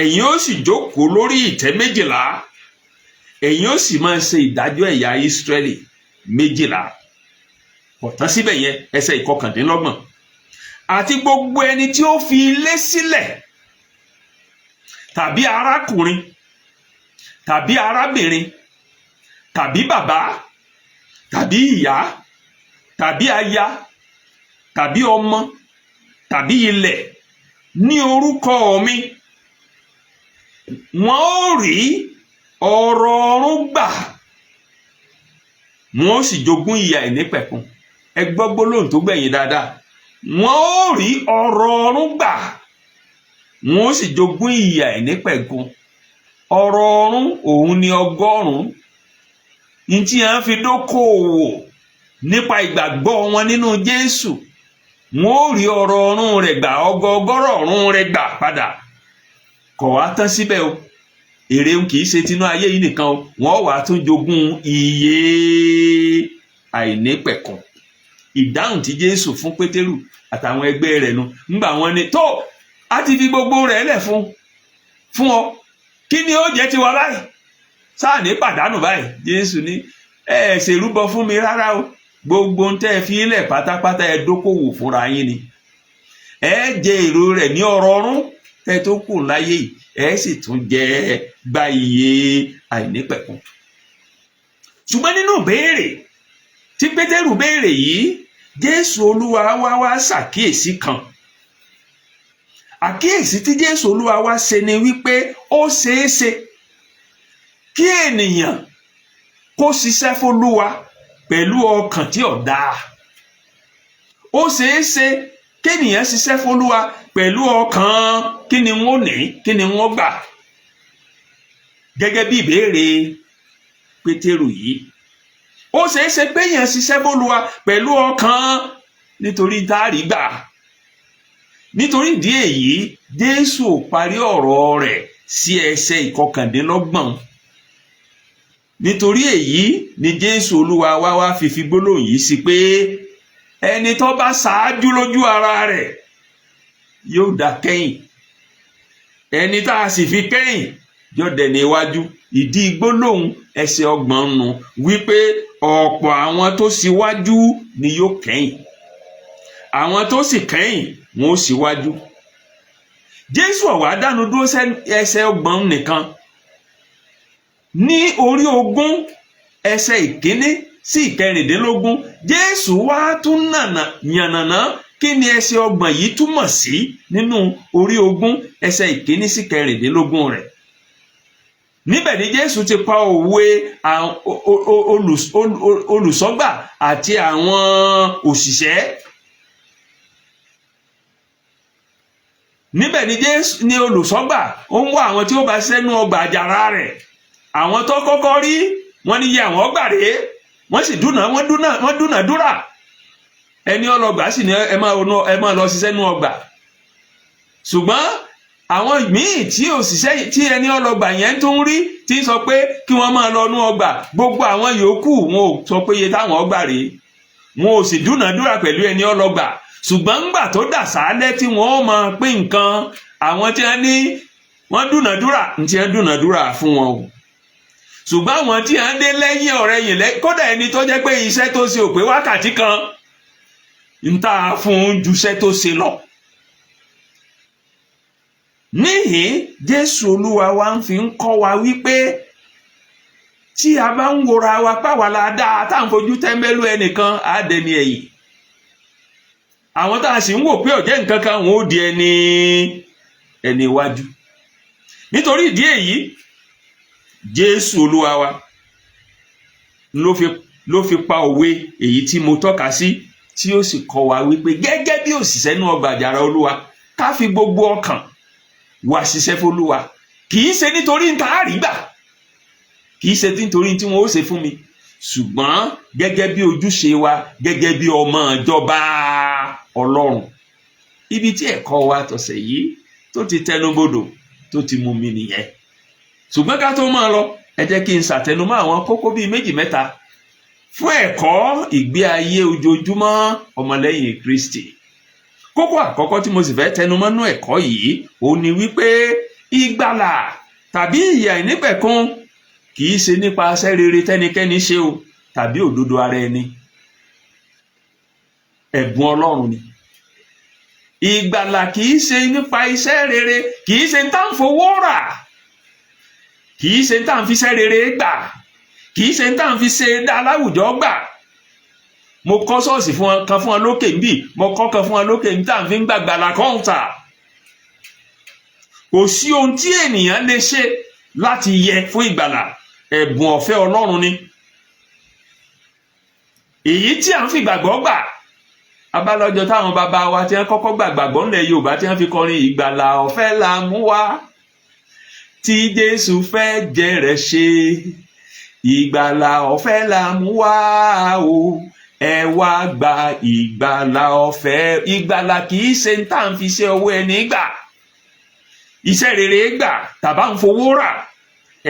ẹ̀yin ó sì jókòó lórí ìtẹ́ 12, ẹ̀yin ó sì máa ṣe ìdájọ́ ẹ̀yà Ísírẹ́lì 12. Kò tán síbẹ̀ yẹn. Ẹsẹ̀ 29: àti gbogbo ẹni tí ó fi ilé sílẹ̀, tàbí arákùnrin, tàbí arábìnrin, tàbí bàbá, tàbí ìyá, tàbí aya, tàbí ọmọ, tàbí ilẹ̀ ní orúkọ mi, wọn ó rí ọrọ̀ ọ̀run gbà, wọn ó sì jogún ìyè àìnípẹ̀kun. Ẹ gbọ́ gbólóhùn tó gbẹ̀yìn dáadáa: wọn ó rí ọrọ̀ ọ̀run gbà, wọn ó sì jogún ìyè àìnípẹ̀kun. Ọrọ̀ ọ̀run òun ni 100 ní tí a fi dókòwò nípa ìgbàgbọ́ wọn nínú Jésù. Wọn ó rí ọrọ̀ ọ̀run rẹ̀ gbà, ọgọọgọ́rọ̀ ọ̀run rẹ̀ gbà padà. Kò wá tán síbẹ̀ o. Èrè ń kì í ṣe tinú ayé yìí nìkan o, wọ́n wàá tún jogún ìyè àìnípẹ̀kun. Ìdáhùn tí Jésù fún Pétérù àtàwọn ẹgbẹ́ rẹ̀ nu ńgbà wọn ni tó a ti fi gbogbo rẹ̀ lẹ̀ fún ọ, kí ni ó jẹ́ tiwa báyìí? Sáà ní pàdánù báyìí. Jésù ní ẹ ẹ ṣèrúbọ fún mi rárá o, gbogbo ń tẹ́ ẹ fi lẹ̀ pátápátá, ẹ dókòwò fúnra yín ni. Ẹ jẹ èrò rẹ̀ ní ọrọ̀ ọ̀run tẹ́ tó kù láyé yìí, ẹ sì tún jẹ gba ìyè àìnípẹ̀kun. Ṣùgbọ́n nínú béèrè tí Pétérù béèrè yìí, Jésù Olúwa wá wá ṣàkíyèsí kan. Àkíyèsí tí Jésù Olúwa wá ṣe ni wípé ó ṣeé ṣe kí ènìyàn kó ṣiṣẹ́ f'Olúwa pẹ̀lú ọkàn tí ò dáa. Ó ṣeé ṣe kéènìyàn ṣiṣẹ́ f'Olúwa pẹ̀lú ọkàn kí ni wọ́n ní, kí ni wọ́n gbà, gẹ́gẹ́ bí ìbéèrè Pétérù yìí. Ó ṣeé ṣe péyàn ṣiṣẹ́ f'Olúwa pẹ̀lú ọkàn nítorí táàrí gbà. Nítorí ìdí èyí, Jésù ò parí ọ̀rọ̀ rẹ̀ sí ẹsẹ̀ 29. Nítorí èyí ni Jésù Olúwa wá wá fi fi gbólóhùn yìí sí pé ẹni tó bá ṣáájú lójú ara rẹ̀ yóò dá kẹ́yìn, ẹni tá a sì fi kẹ́yìn yóò dẹni iwájú. Ìdí gbólóhùn ẹsẹ̀ 30 nù wípé ọ̀pọ̀ àwọn tó ṣíwájú ni yóò kẹ́yìn, àwọn tó sì kẹ́yìn wọn ó ṣíwájú. Jésù ò wá dánu dúró ẹsẹ̀ 30 nìkan. Ní orí 20, ẹsẹ̀ 1 sí 16, Jésù wá tún nànà yànnàná kí ni ẹsẹ̀ 30 yìí túmọ̀ sí nínú orí 20, ẹsẹ̀ 1 sí 16 rẹ̀. Níbẹ̀ ni Jésù ti pa òwe olùṣọ́gbà àti àwọn òṣìṣẹ́. Níbẹ̀ ni Jésù ní olùṣọ́gbà ó ń wá àwọn tí ó bá ṣiṣẹ́ nú ọgbà àjàrà rẹ̀. Àwọn tó kọ́kọ́ rí wọ́n ní iye àwọn gbà rèé, wọ́n sì dúnà, wọ́n dúnà, wọ́n dúnàdúrà. Ẹni ọlọgbà sì ní ẹ máa lọ ṣiṣẹ́ nú ọgbà, ṣùgbọ́n Àwọn míì tí òṣìṣẹ́ tí ẹni ọlọ́gbà yẹn tó ń rí tí ń sọ pé kí wọ́n máa lọ nú ọgbà, gbogbo àwọn yòókù wọn ò sọ pé iye táwọn ọgbà rèé, wọn ò sì dúnàádúrà pẹ̀lú ẹni ọlọ́gbà. Ṣùgbọ́n ńgbà tó dà sálẹ̀ tí wọ́n ó máa pín nǹkan, àwọn tí wọ́n ní wọ́n dúnàádúrà ń tí wọ́n dúnàádúrà fún wọn o. Ṣùgbọ́n àwọn tí wọ́n dé lẹ́yìn ọ̀rẹ́ yìí lẹ́, kódà ẹni tó jẹ́ pé iṣẹ́ tó ṣe ò pé wákàtí kan, ń tà fún un ju iṣẹ́ tó ṣe lọ. Níhìn, Jésù Olúwa wa ń fi ń kọ́ wa wípé tí a bá ń wora wa páwa la dáa, tá à ń fojú tẹ́ḿbẹ́lú ẹnìkan, á dẹni ẹ̀yìn. Àwọn tá a sì ń wò pé ọ̀jẹ́ nǹkan kan, wọn ó di ẹni iwájú. Nítorí ìdí èyí, Jésù Olúwa wa ló fi pa òwe èyí tí mo tọ́ka sí, tí ó sì kọ́ wa wípé gẹ́gẹ́ bí òṣìṣẹ́ nínú ọgbà àjàrà Olúwa, ká fi gbogbo ọkàn wá ṣiṣẹ́ f'Olúwa, kì í ṣe nítorí nǹkan àrígbà, kì í ṣe nítorí tí wọn ó ṣe fún mi, ṣùgbọ́n gẹ́gẹ́ bí ojúṣe wa gẹ́gẹ́ bí ọmọ ìjọba Ọlọ́run. Ibi tí ẹ̀kọ́ wa tọ̀sẹ̀ yìí tó ti tẹnubodò tó ti mú mi nìyẹn. Ṣùgbọ́n ká tó máa lọ, ẹ jẹ́ kí n ṣàtẹnumọ́ àwọn kókó bíi méjì mẹ́ta fún ẹ̀kọ́ ìgbé ayé ojoojúmọ́ ọmọlẹ́yìn Kristi. Kókó àkọ́kọ́ tí mo sì fẹ́ tẹnumọ́ nú ẹ̀kọ́ yìí, òun ni wípé ìgbàlà tàbí ìyè àìnípẹ̀kun kì í ṣe nípa iṣẹ́ rere tẹ́nikẹ́ni ṣe o tàbí òdodo ara ẹni. Ẹ̀bùn Ọlọ́run ni ìgbàlà. Kì í ṣe nípa iṣẹ́ rere, kì í ṣe tá ń fowó rà, kì í ṣe tá ń fi iṣẹ́ rere gbà, kì í ṣe tá ń fi ṣe dá láwùjọ gbà. Mo kọ́ ṣọ́ọ̀ṣì fún wọn kan fún wọn lókè níbí, mo kọ́ kan fún wọn lókè níbí tá à ń fi ń gbàgbàlà kọ́ńtà. Kò sí ohun tí ènìyàn lè ṣe láti yẹ fún ìgbàlà. Ẹ̀bùn ọ̀fẹ́ Ọlọ́run ni èyí tí à ń fi gbàgbọ́ gbà. Abálọ́jọ táwọn bàbá wa tí wọ́n kọ́kọ́ gbàgbọ́ ńlẹ̀ Yorùbá tí wọ́n fi kọrin ìgbàlà ọ̀fẹ́ la mú wá tí Jésù fẹ́ jẹrẹ ṣe, ìgbàlà ọ̀fẹ́ la mú wá o, ẹ wá gba ìgbàlà ọ̀fẹ́. Ìgbàlà kì í ṣe tá à ń fi ṣe ọwọ́ ẹni gbà, iṣẹ́ rere gbà, tàbá ń fowó rà.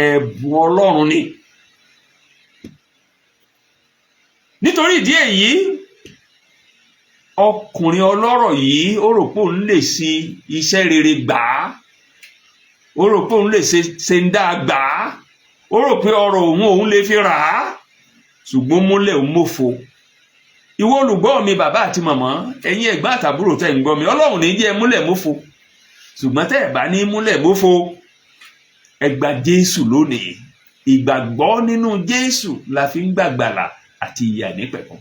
Ẹ̀bùn Ọlọ́run ni. Nítorí ìdí èyí, ọkùnrin ọlọ́rọ̀ yìí, ó rò pé òun lè ṣe iṣẹ́ rere gbà á, ó rò pé òun lè ṣe ń dáa gbà á, ó rò pé ọrọ̀ òun òun lè fi rà á, ṣùgbọ́n múlẹ̀ òun mọ̀fo. Ìwọ olùgbọ́ mi, bàbá àti màmá, ẹ̀yin ẹ̀gbọ́n àtàbúrò tẹ̀ ń gbọ́ mi, Ọlọ́run ní jẹ́ múlẹ̀ mọ́fo. Ṣùgbọ́n tẹ́ ẹ̀ bá ní múlẹ̀ mọ́fo, ẹ gba Jésù lónìí. Ìgbàgbọ́ nínú Jésù la fi ń gbàgbàlà àti ìyè àìnípẹ̀kun.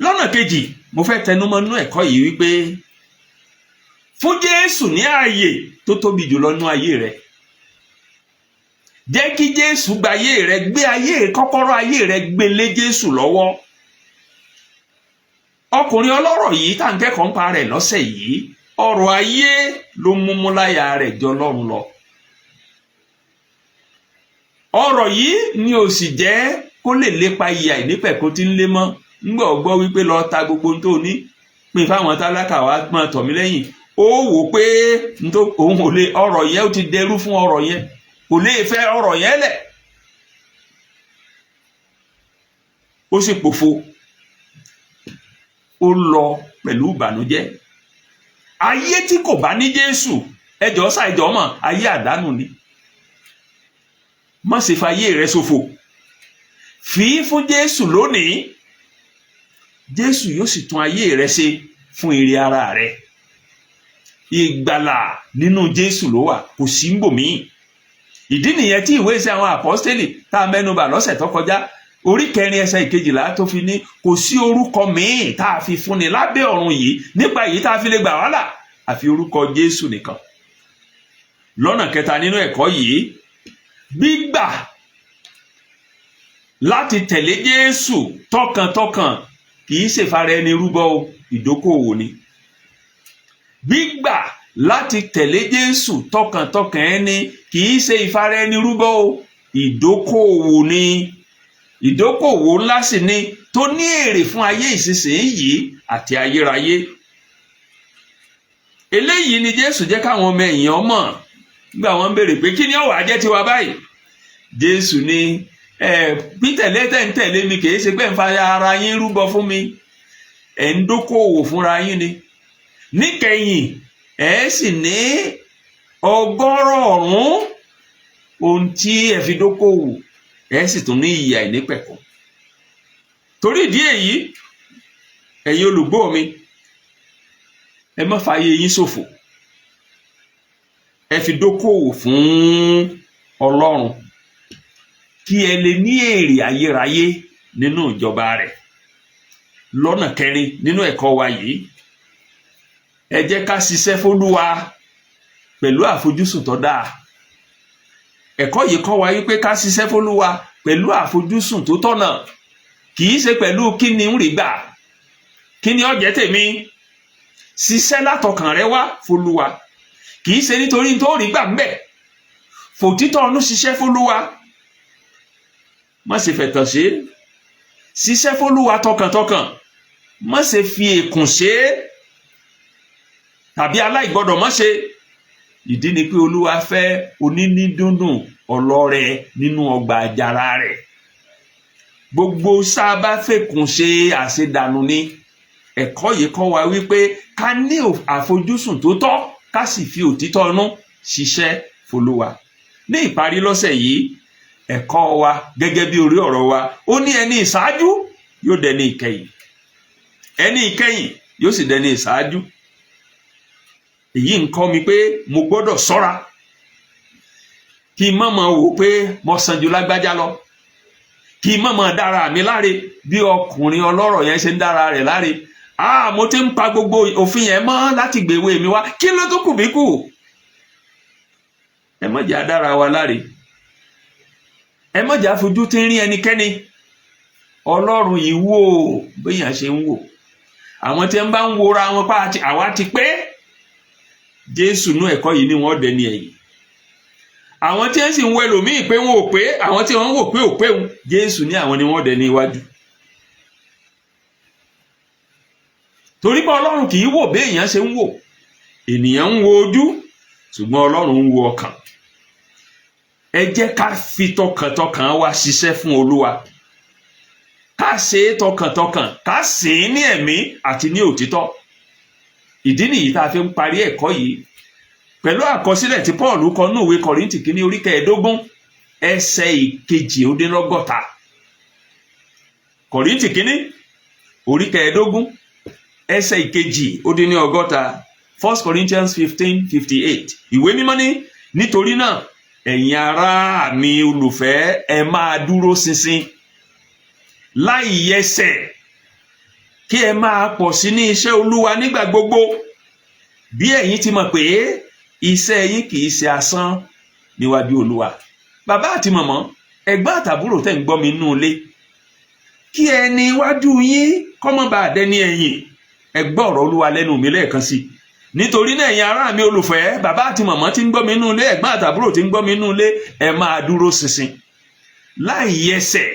Lọ́nà kejì, mo fẹ́ tẹnumọ́ nínú ẹ̀kọ́ yìí wípé fún Jésù ní ààyè tó tóbi jùlọ nínú ayé rẹ. Jẹ́ kí Jésù gba ayé rẹ, gbé ayé, kọ́kọ́rọ́ ayé rẹ, gbé lé Jésù lọ́wọ́. Ọkùnrin ọlọ́rọ̀ yìí tá à ń kẹ́kọ̀ọ́ ń pa rẹ̀ lọ́sẹ̀ yìí, ọrọ̀ ayé ló múmú láyà rẹ̀ jọ Ọlọ́run lọ. Ọrọ̀ yìí ni ò sì jẹ́ kó lè lépa ìyè àìnípẹ̀kun tí ń lé mọ́. Ńgbà gbọ́ wípé lọ ta gbogbo ohun tó ní, pín fáwọn tálákà, wá máa tọ̀ mí lẹ́yìn, ó wò pé òun ò lè, ọrọ̀ yẹn ó ti dẹrú fún ọrọ̀ yẹn, kò lè fẹ́ ọrọ̀ yẹn lẹ̀. Ó sì pòfo, ó lọ pẹ̀lú ìbànújẹ́. Ayé tí kò bá ní Jésù, ẹjọ́ ṣàìjọ́ mọ̀, ayé àdánù ni. Má ṣe fayé rẹ ṣòfò. Fi í fún Jésù lónìí, Jésù yóò sì tún ayé rẹ ṣe fún ire ara rẹ. Ìgbàlà nínú Jésù ló wà, kò sí ń bòmíì. Ìdí nìyẹn tí ìwé iṣẹ́ àwọn àpọ́stélì tá a mẹ́nubà lọ́sẹ̀ tó kọjá, orí 4 ẹsẹ̀ 12, tó fi ní kò sí orúkọ míì tá a fi fúnni lábẹ́ ọ̀run yìí nípa èyí tá a fi lè gbà wá là àfi orúkọ Jésù nìkan. Lọ́nà kẹta nínú ẹ̀kọ́ yìí, gbígbà láti tẹ̀lé Jésù tọkàntọkàn kì í ṣèfara ẹni rúbọ o, ìdókòwò ni. Gbígbà láti tẹ̀lé Jésù tọkàntọkàn ẹni kì í ṣe ìfara ẹni rúbọ o, ìdókòwò ni. Ìdókòwò ńlá sì ni tó ní èrè fún ayé ìsinsìnyí àti ayérayé. Eléyìí ni Jésù jẹ́ káwọn ọmọ èèyàn mọ̀ nígbà wọ́n ń béèrè pé, kí ni ó wá jẹ́ tiwa báyìí? Jésù ní ẹ pítẹ̀lé tẹ̀ ń tẹ̀lé mi, kì í ṣe pé ń fa ara yín rúbọ fún mi, ẹ̀ ń dókòwò fúnra yín ni. Níkẹyìn, ẹ̀ sì ní ọgọ́rọ̀ ọ̀rún ohun tí ẹ fi dókòwò, ẹ̀ sì tún ní ìyè àìnípẹ̀kun. Torí ìdí èyí, ẹ̀yin olùgbọ́ mi, ẹ má fààyè yín ṣòfò. Ẹ fi dókòwò fún Ọlọ́run kí ẹ lè ní èrè ayérayé nínú ìjọba rẹ̀. Lọ́nà kẹrin nínú ẹ̀kọ́ wa yìí, ẹ jẹ́ ká ṣiṣẹ́ fÓlúwa pẹ̀lú àfojúsùn tó dáa. Ẹ̀kọ́ yìí kọ́ wa wípé ká ṣiṣẹ́ fÓlúwa pẹ̀lú àfojúsùn tó tọ̀nà, kì í ṣe pẹ̀lú kí ni ń rí gbà, kí ni ó jẹ́ tèmi. Ṣiṣẹ́ látọkàn rẹ wá fÓlúwa, kì í ṣe nítorí tó rí gbà ńbẹ̀. Fòtítọ́ ọdún ṣiṣẹ́ fÓlúwa, má ṣe fẹ̀tàn ṣe. Ṣiṣẹ́ fÓlúwa tọkàntọkàn, má ṣe fi èkùn ṣe é tàbí aláìgbọ́dọ̀ má ṣe. Ìdí ni pé Olúwa fẹ́ onínídúndùn ọlọ́rẹ nínú ọgbà àjàrà rẹ̀. Gbogbo sábà fèkùn ṣe, àṣedànù ni. Ẹ̀kọ́ yìí kọ́ wa wípé ká ní àfojúsùn tó tọ́, ká sì fi òtítọ́ inú ṣiṣẹ́ fOlúwa. Ní ìparí lọ́sẹ̀ yìí, ẹ̀kọ́ wa gẹ́gẹ́ bí orí ọ̀rọ̀ wa, ó ní ẹni ìṣáájú yóò dẹni ìkẹyìn, ẹni ìkẹyìn yóò sì dẹni ìṣáájú. Èyí ń kọ́ mi pé mo gbọ́dọ̀ ṣọ́ra kí n má máa wò pé mo sàn ju lágbájá lọ, kí n má máa dára mi láre bí ọkùnrin ọlọ́rọ̀ yẹn ṣe ń dára rẹ̀ láre. "Ah, mo ti ń pa gbogbo òfin yẹn mọ́ láti gbèwé mi wá, kí ló tó kù mí kù?" Ẹ má jẹ́ á dára wa láre, ẹ má jẹ́ á fojú tí ń rí ẹnikẹ́ni. Ọlọ́run yìí wò béèyàn ṣe ń wò. Àwọn tí ń bá ń wora wọn pa àwa ti pé, Jésù nú ẹ̀kọ́ yìí ni wọ́n dẹni ẹ̀yìn. Àwọn tí ń sì ń wo ẹlòmíì pé wọn ò pé, àwọn tí wọ́n ń wò pé ò pé òun, Jésù ní àwọn ni wọ́n dẹni iwájú. Torí pé Ọlọ́run kì í wò béèyàn ṣe ń wò. Ènìyàn ń wo ojú, ṣùgbọ́n Ọlọ́run ń wo ọkàn. Ẹ jẹ́ ká fi tọkàntọkàn wa ṣiṣẹ́ fún Olúwa, ká ṣe é tọkàntọkàn, ká sìn ín ní ẹ̀mí àti ní òtítọ́. Ìdí nìyí tá a fi ń parí ẹ̀kọ́ yìí pẹ̀lú àkọsílẹ̀ tí Paul kọ ní ìwé Kọ̀ríńtì kìíní orí 15, ẹsẹ̀ 68. Kọ̀ríńtì kìíní orí 15, ẹsẹ̀ 68, 1 Corinthians 15:58. Ìwé Mímọ́ ní, "Nítorí náà, ẹ̀yin ará mi olùfẹ́, ẹ máa dúró ṣinṣin láì yẹsẹ̀, kí ẹ máa pọ̀ sí ní iṣẹ́ Olúwa nígbà gbogbo, bí ẹ̀yin ti mọ̀ pé iṣẹ́ yín kì í ṣe asán níwájú Olúwa." Bàbá àti màmá, ẹ̀gbọ́n àtàbúrò tẹ̀ ń gbọ́ mi nínú ilé, kí ẹni iwájú yín kó má bàa dẹni ẹ̀yìn, ẹ gbọ́ ọ̀rọ̀ Olúwa lẹ́nu mi lẹ́ẹ̀kan sí i. "Nítorí náà, ẹ̀yin ará mi olùfẹ́," bàbá àti màmá tí ń gbọ́ mi nínú ilé, ẹ̀gbọ́n àtàbúrò tí ń gbọ́ mi nínú ilé, "ẹ máa dúró ṣinṣin láì yẹsẹ̀,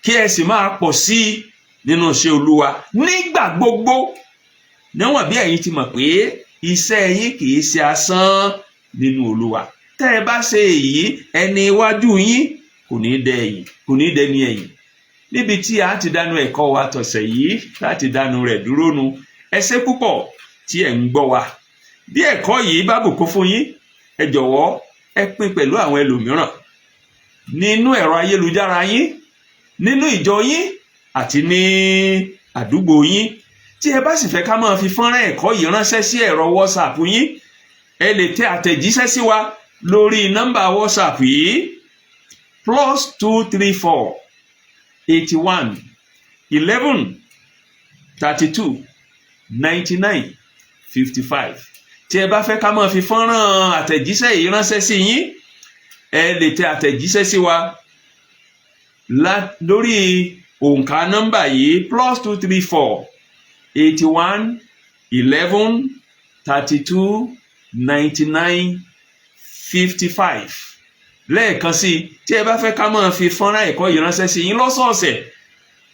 kí ẹ sì máa pọ̀ sí i nínú iṣẹ́ Olúwa nígbà gbogbo, níwọ̀n bí ẹ̀yin ti mọ̀ pé iṣẹ́ yín kì í ṣe asán nínú Olúwa. Tẹ́ ẹ bá ṣe èyí, ẹni iwájú yín kò ní dẹ ẹ̀yìn, kò ní dẹni ẹ̀yìn." Níbi tí a ti dánu ẹ̀kọ́ wa tọ̀sẹ̀ yìí láti dánu rẹ̀ dúró nu. Ẹ ṣé púpọ̀ tí ẹ̀ ń gbọ́ wa. Bí ẹ̀kọ́ yìí bá bùkún fún yín, ẹ jọ̀wọ́, ẹ pín pẹ̀lú àwọn ẹlòmíràn nínú ẹ̀rọ ayélujára yín, nínú ìjọ yín àti ní àdúgbò yín. Tí ẹ bá sì fẹ́ ká máa fi fọ́nrán ẹ̀kọ́ yìí ránṣẹ́ sí ẹ̀rọ WhatsApp yín, ẹ lè tẹ àtẹ̀jíṣẹ́ sí wa lórí nọ́mbà WhatsApp yìí: +234 81 11 32 99 55. Tí ẹ bá fẹ́ ká máa fi fọ́nrán àtẹ̀jíṣẹ́ yìí ránṣẹ́ sí yín, ẹ lè tẹ àtẹ̀jíṣẹ́ sí wa lórí òǹkà nọ́mbà yìí: +234 81 11 32 99 55. Lẹ́ẹ̀kan sí i, tí ẹ bá fẹ́ ká máa fi fọ́nrán ẹ̀kọ́ yìí ránṣẹ́ sí yín lọ́sọ̀ọ̀sẹ̀,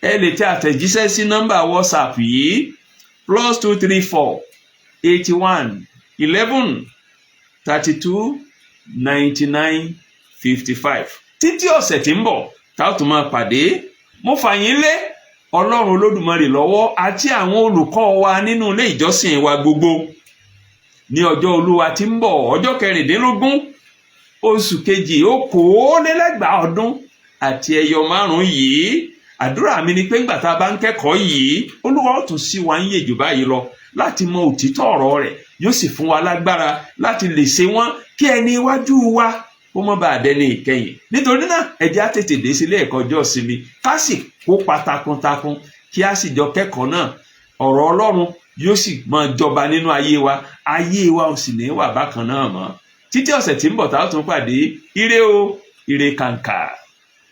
ẹ lè tẹ àtẹ̀jíṣẹ́ sí nọ́mbà WhatsApp yìí: +234. 81 11 32 99 55. Títí ọ̀sẹ̀ tí ń bọ̀ tá a tún máa pàdé, mo fà yín lé Ọlọ́run Olódùmarè lọ́wọ́ àti àwọn olùkọ́ wa nínú ilé ìjọsìn wa gbogbo. Ní ọjọ́ Olúwa tí ń bọ̀, ọjọ́ 16 oṣù kejì 2025 yìí, àdúrà mi ni pé ńgbà tá a bá ń kẹ́kọ̀ọ́ yìí, Olúwa ó tún sí wa ń yè jù báyìí lọ láti mọ òtítọ́ ọ̀rọ̀ rẹ̀, yóò sì fún wa lágbára láti lè ṣe wọ́n, kí ẹni iwájú wa kó má bàa dẹni ìkẹyìn. Nítorí náà, ẹ jẹ́ á tètè dé sílé ẹ̀kọ́ ọjọ́ ìsinmi, ká sì kópa takuntakun, kí á sì jọ kẹ́kọ̀ọ́ náà. Ọ̀rọ̀ Ọlọ́run yóò sì máa jọba nínú ayé wa, ayé wa ò sì ní wà bákan náà mọ́. Títí ọ̀sẹ̀ tí ń bọ̀ tá a tún pàdé, ire o, ire kàǹkà.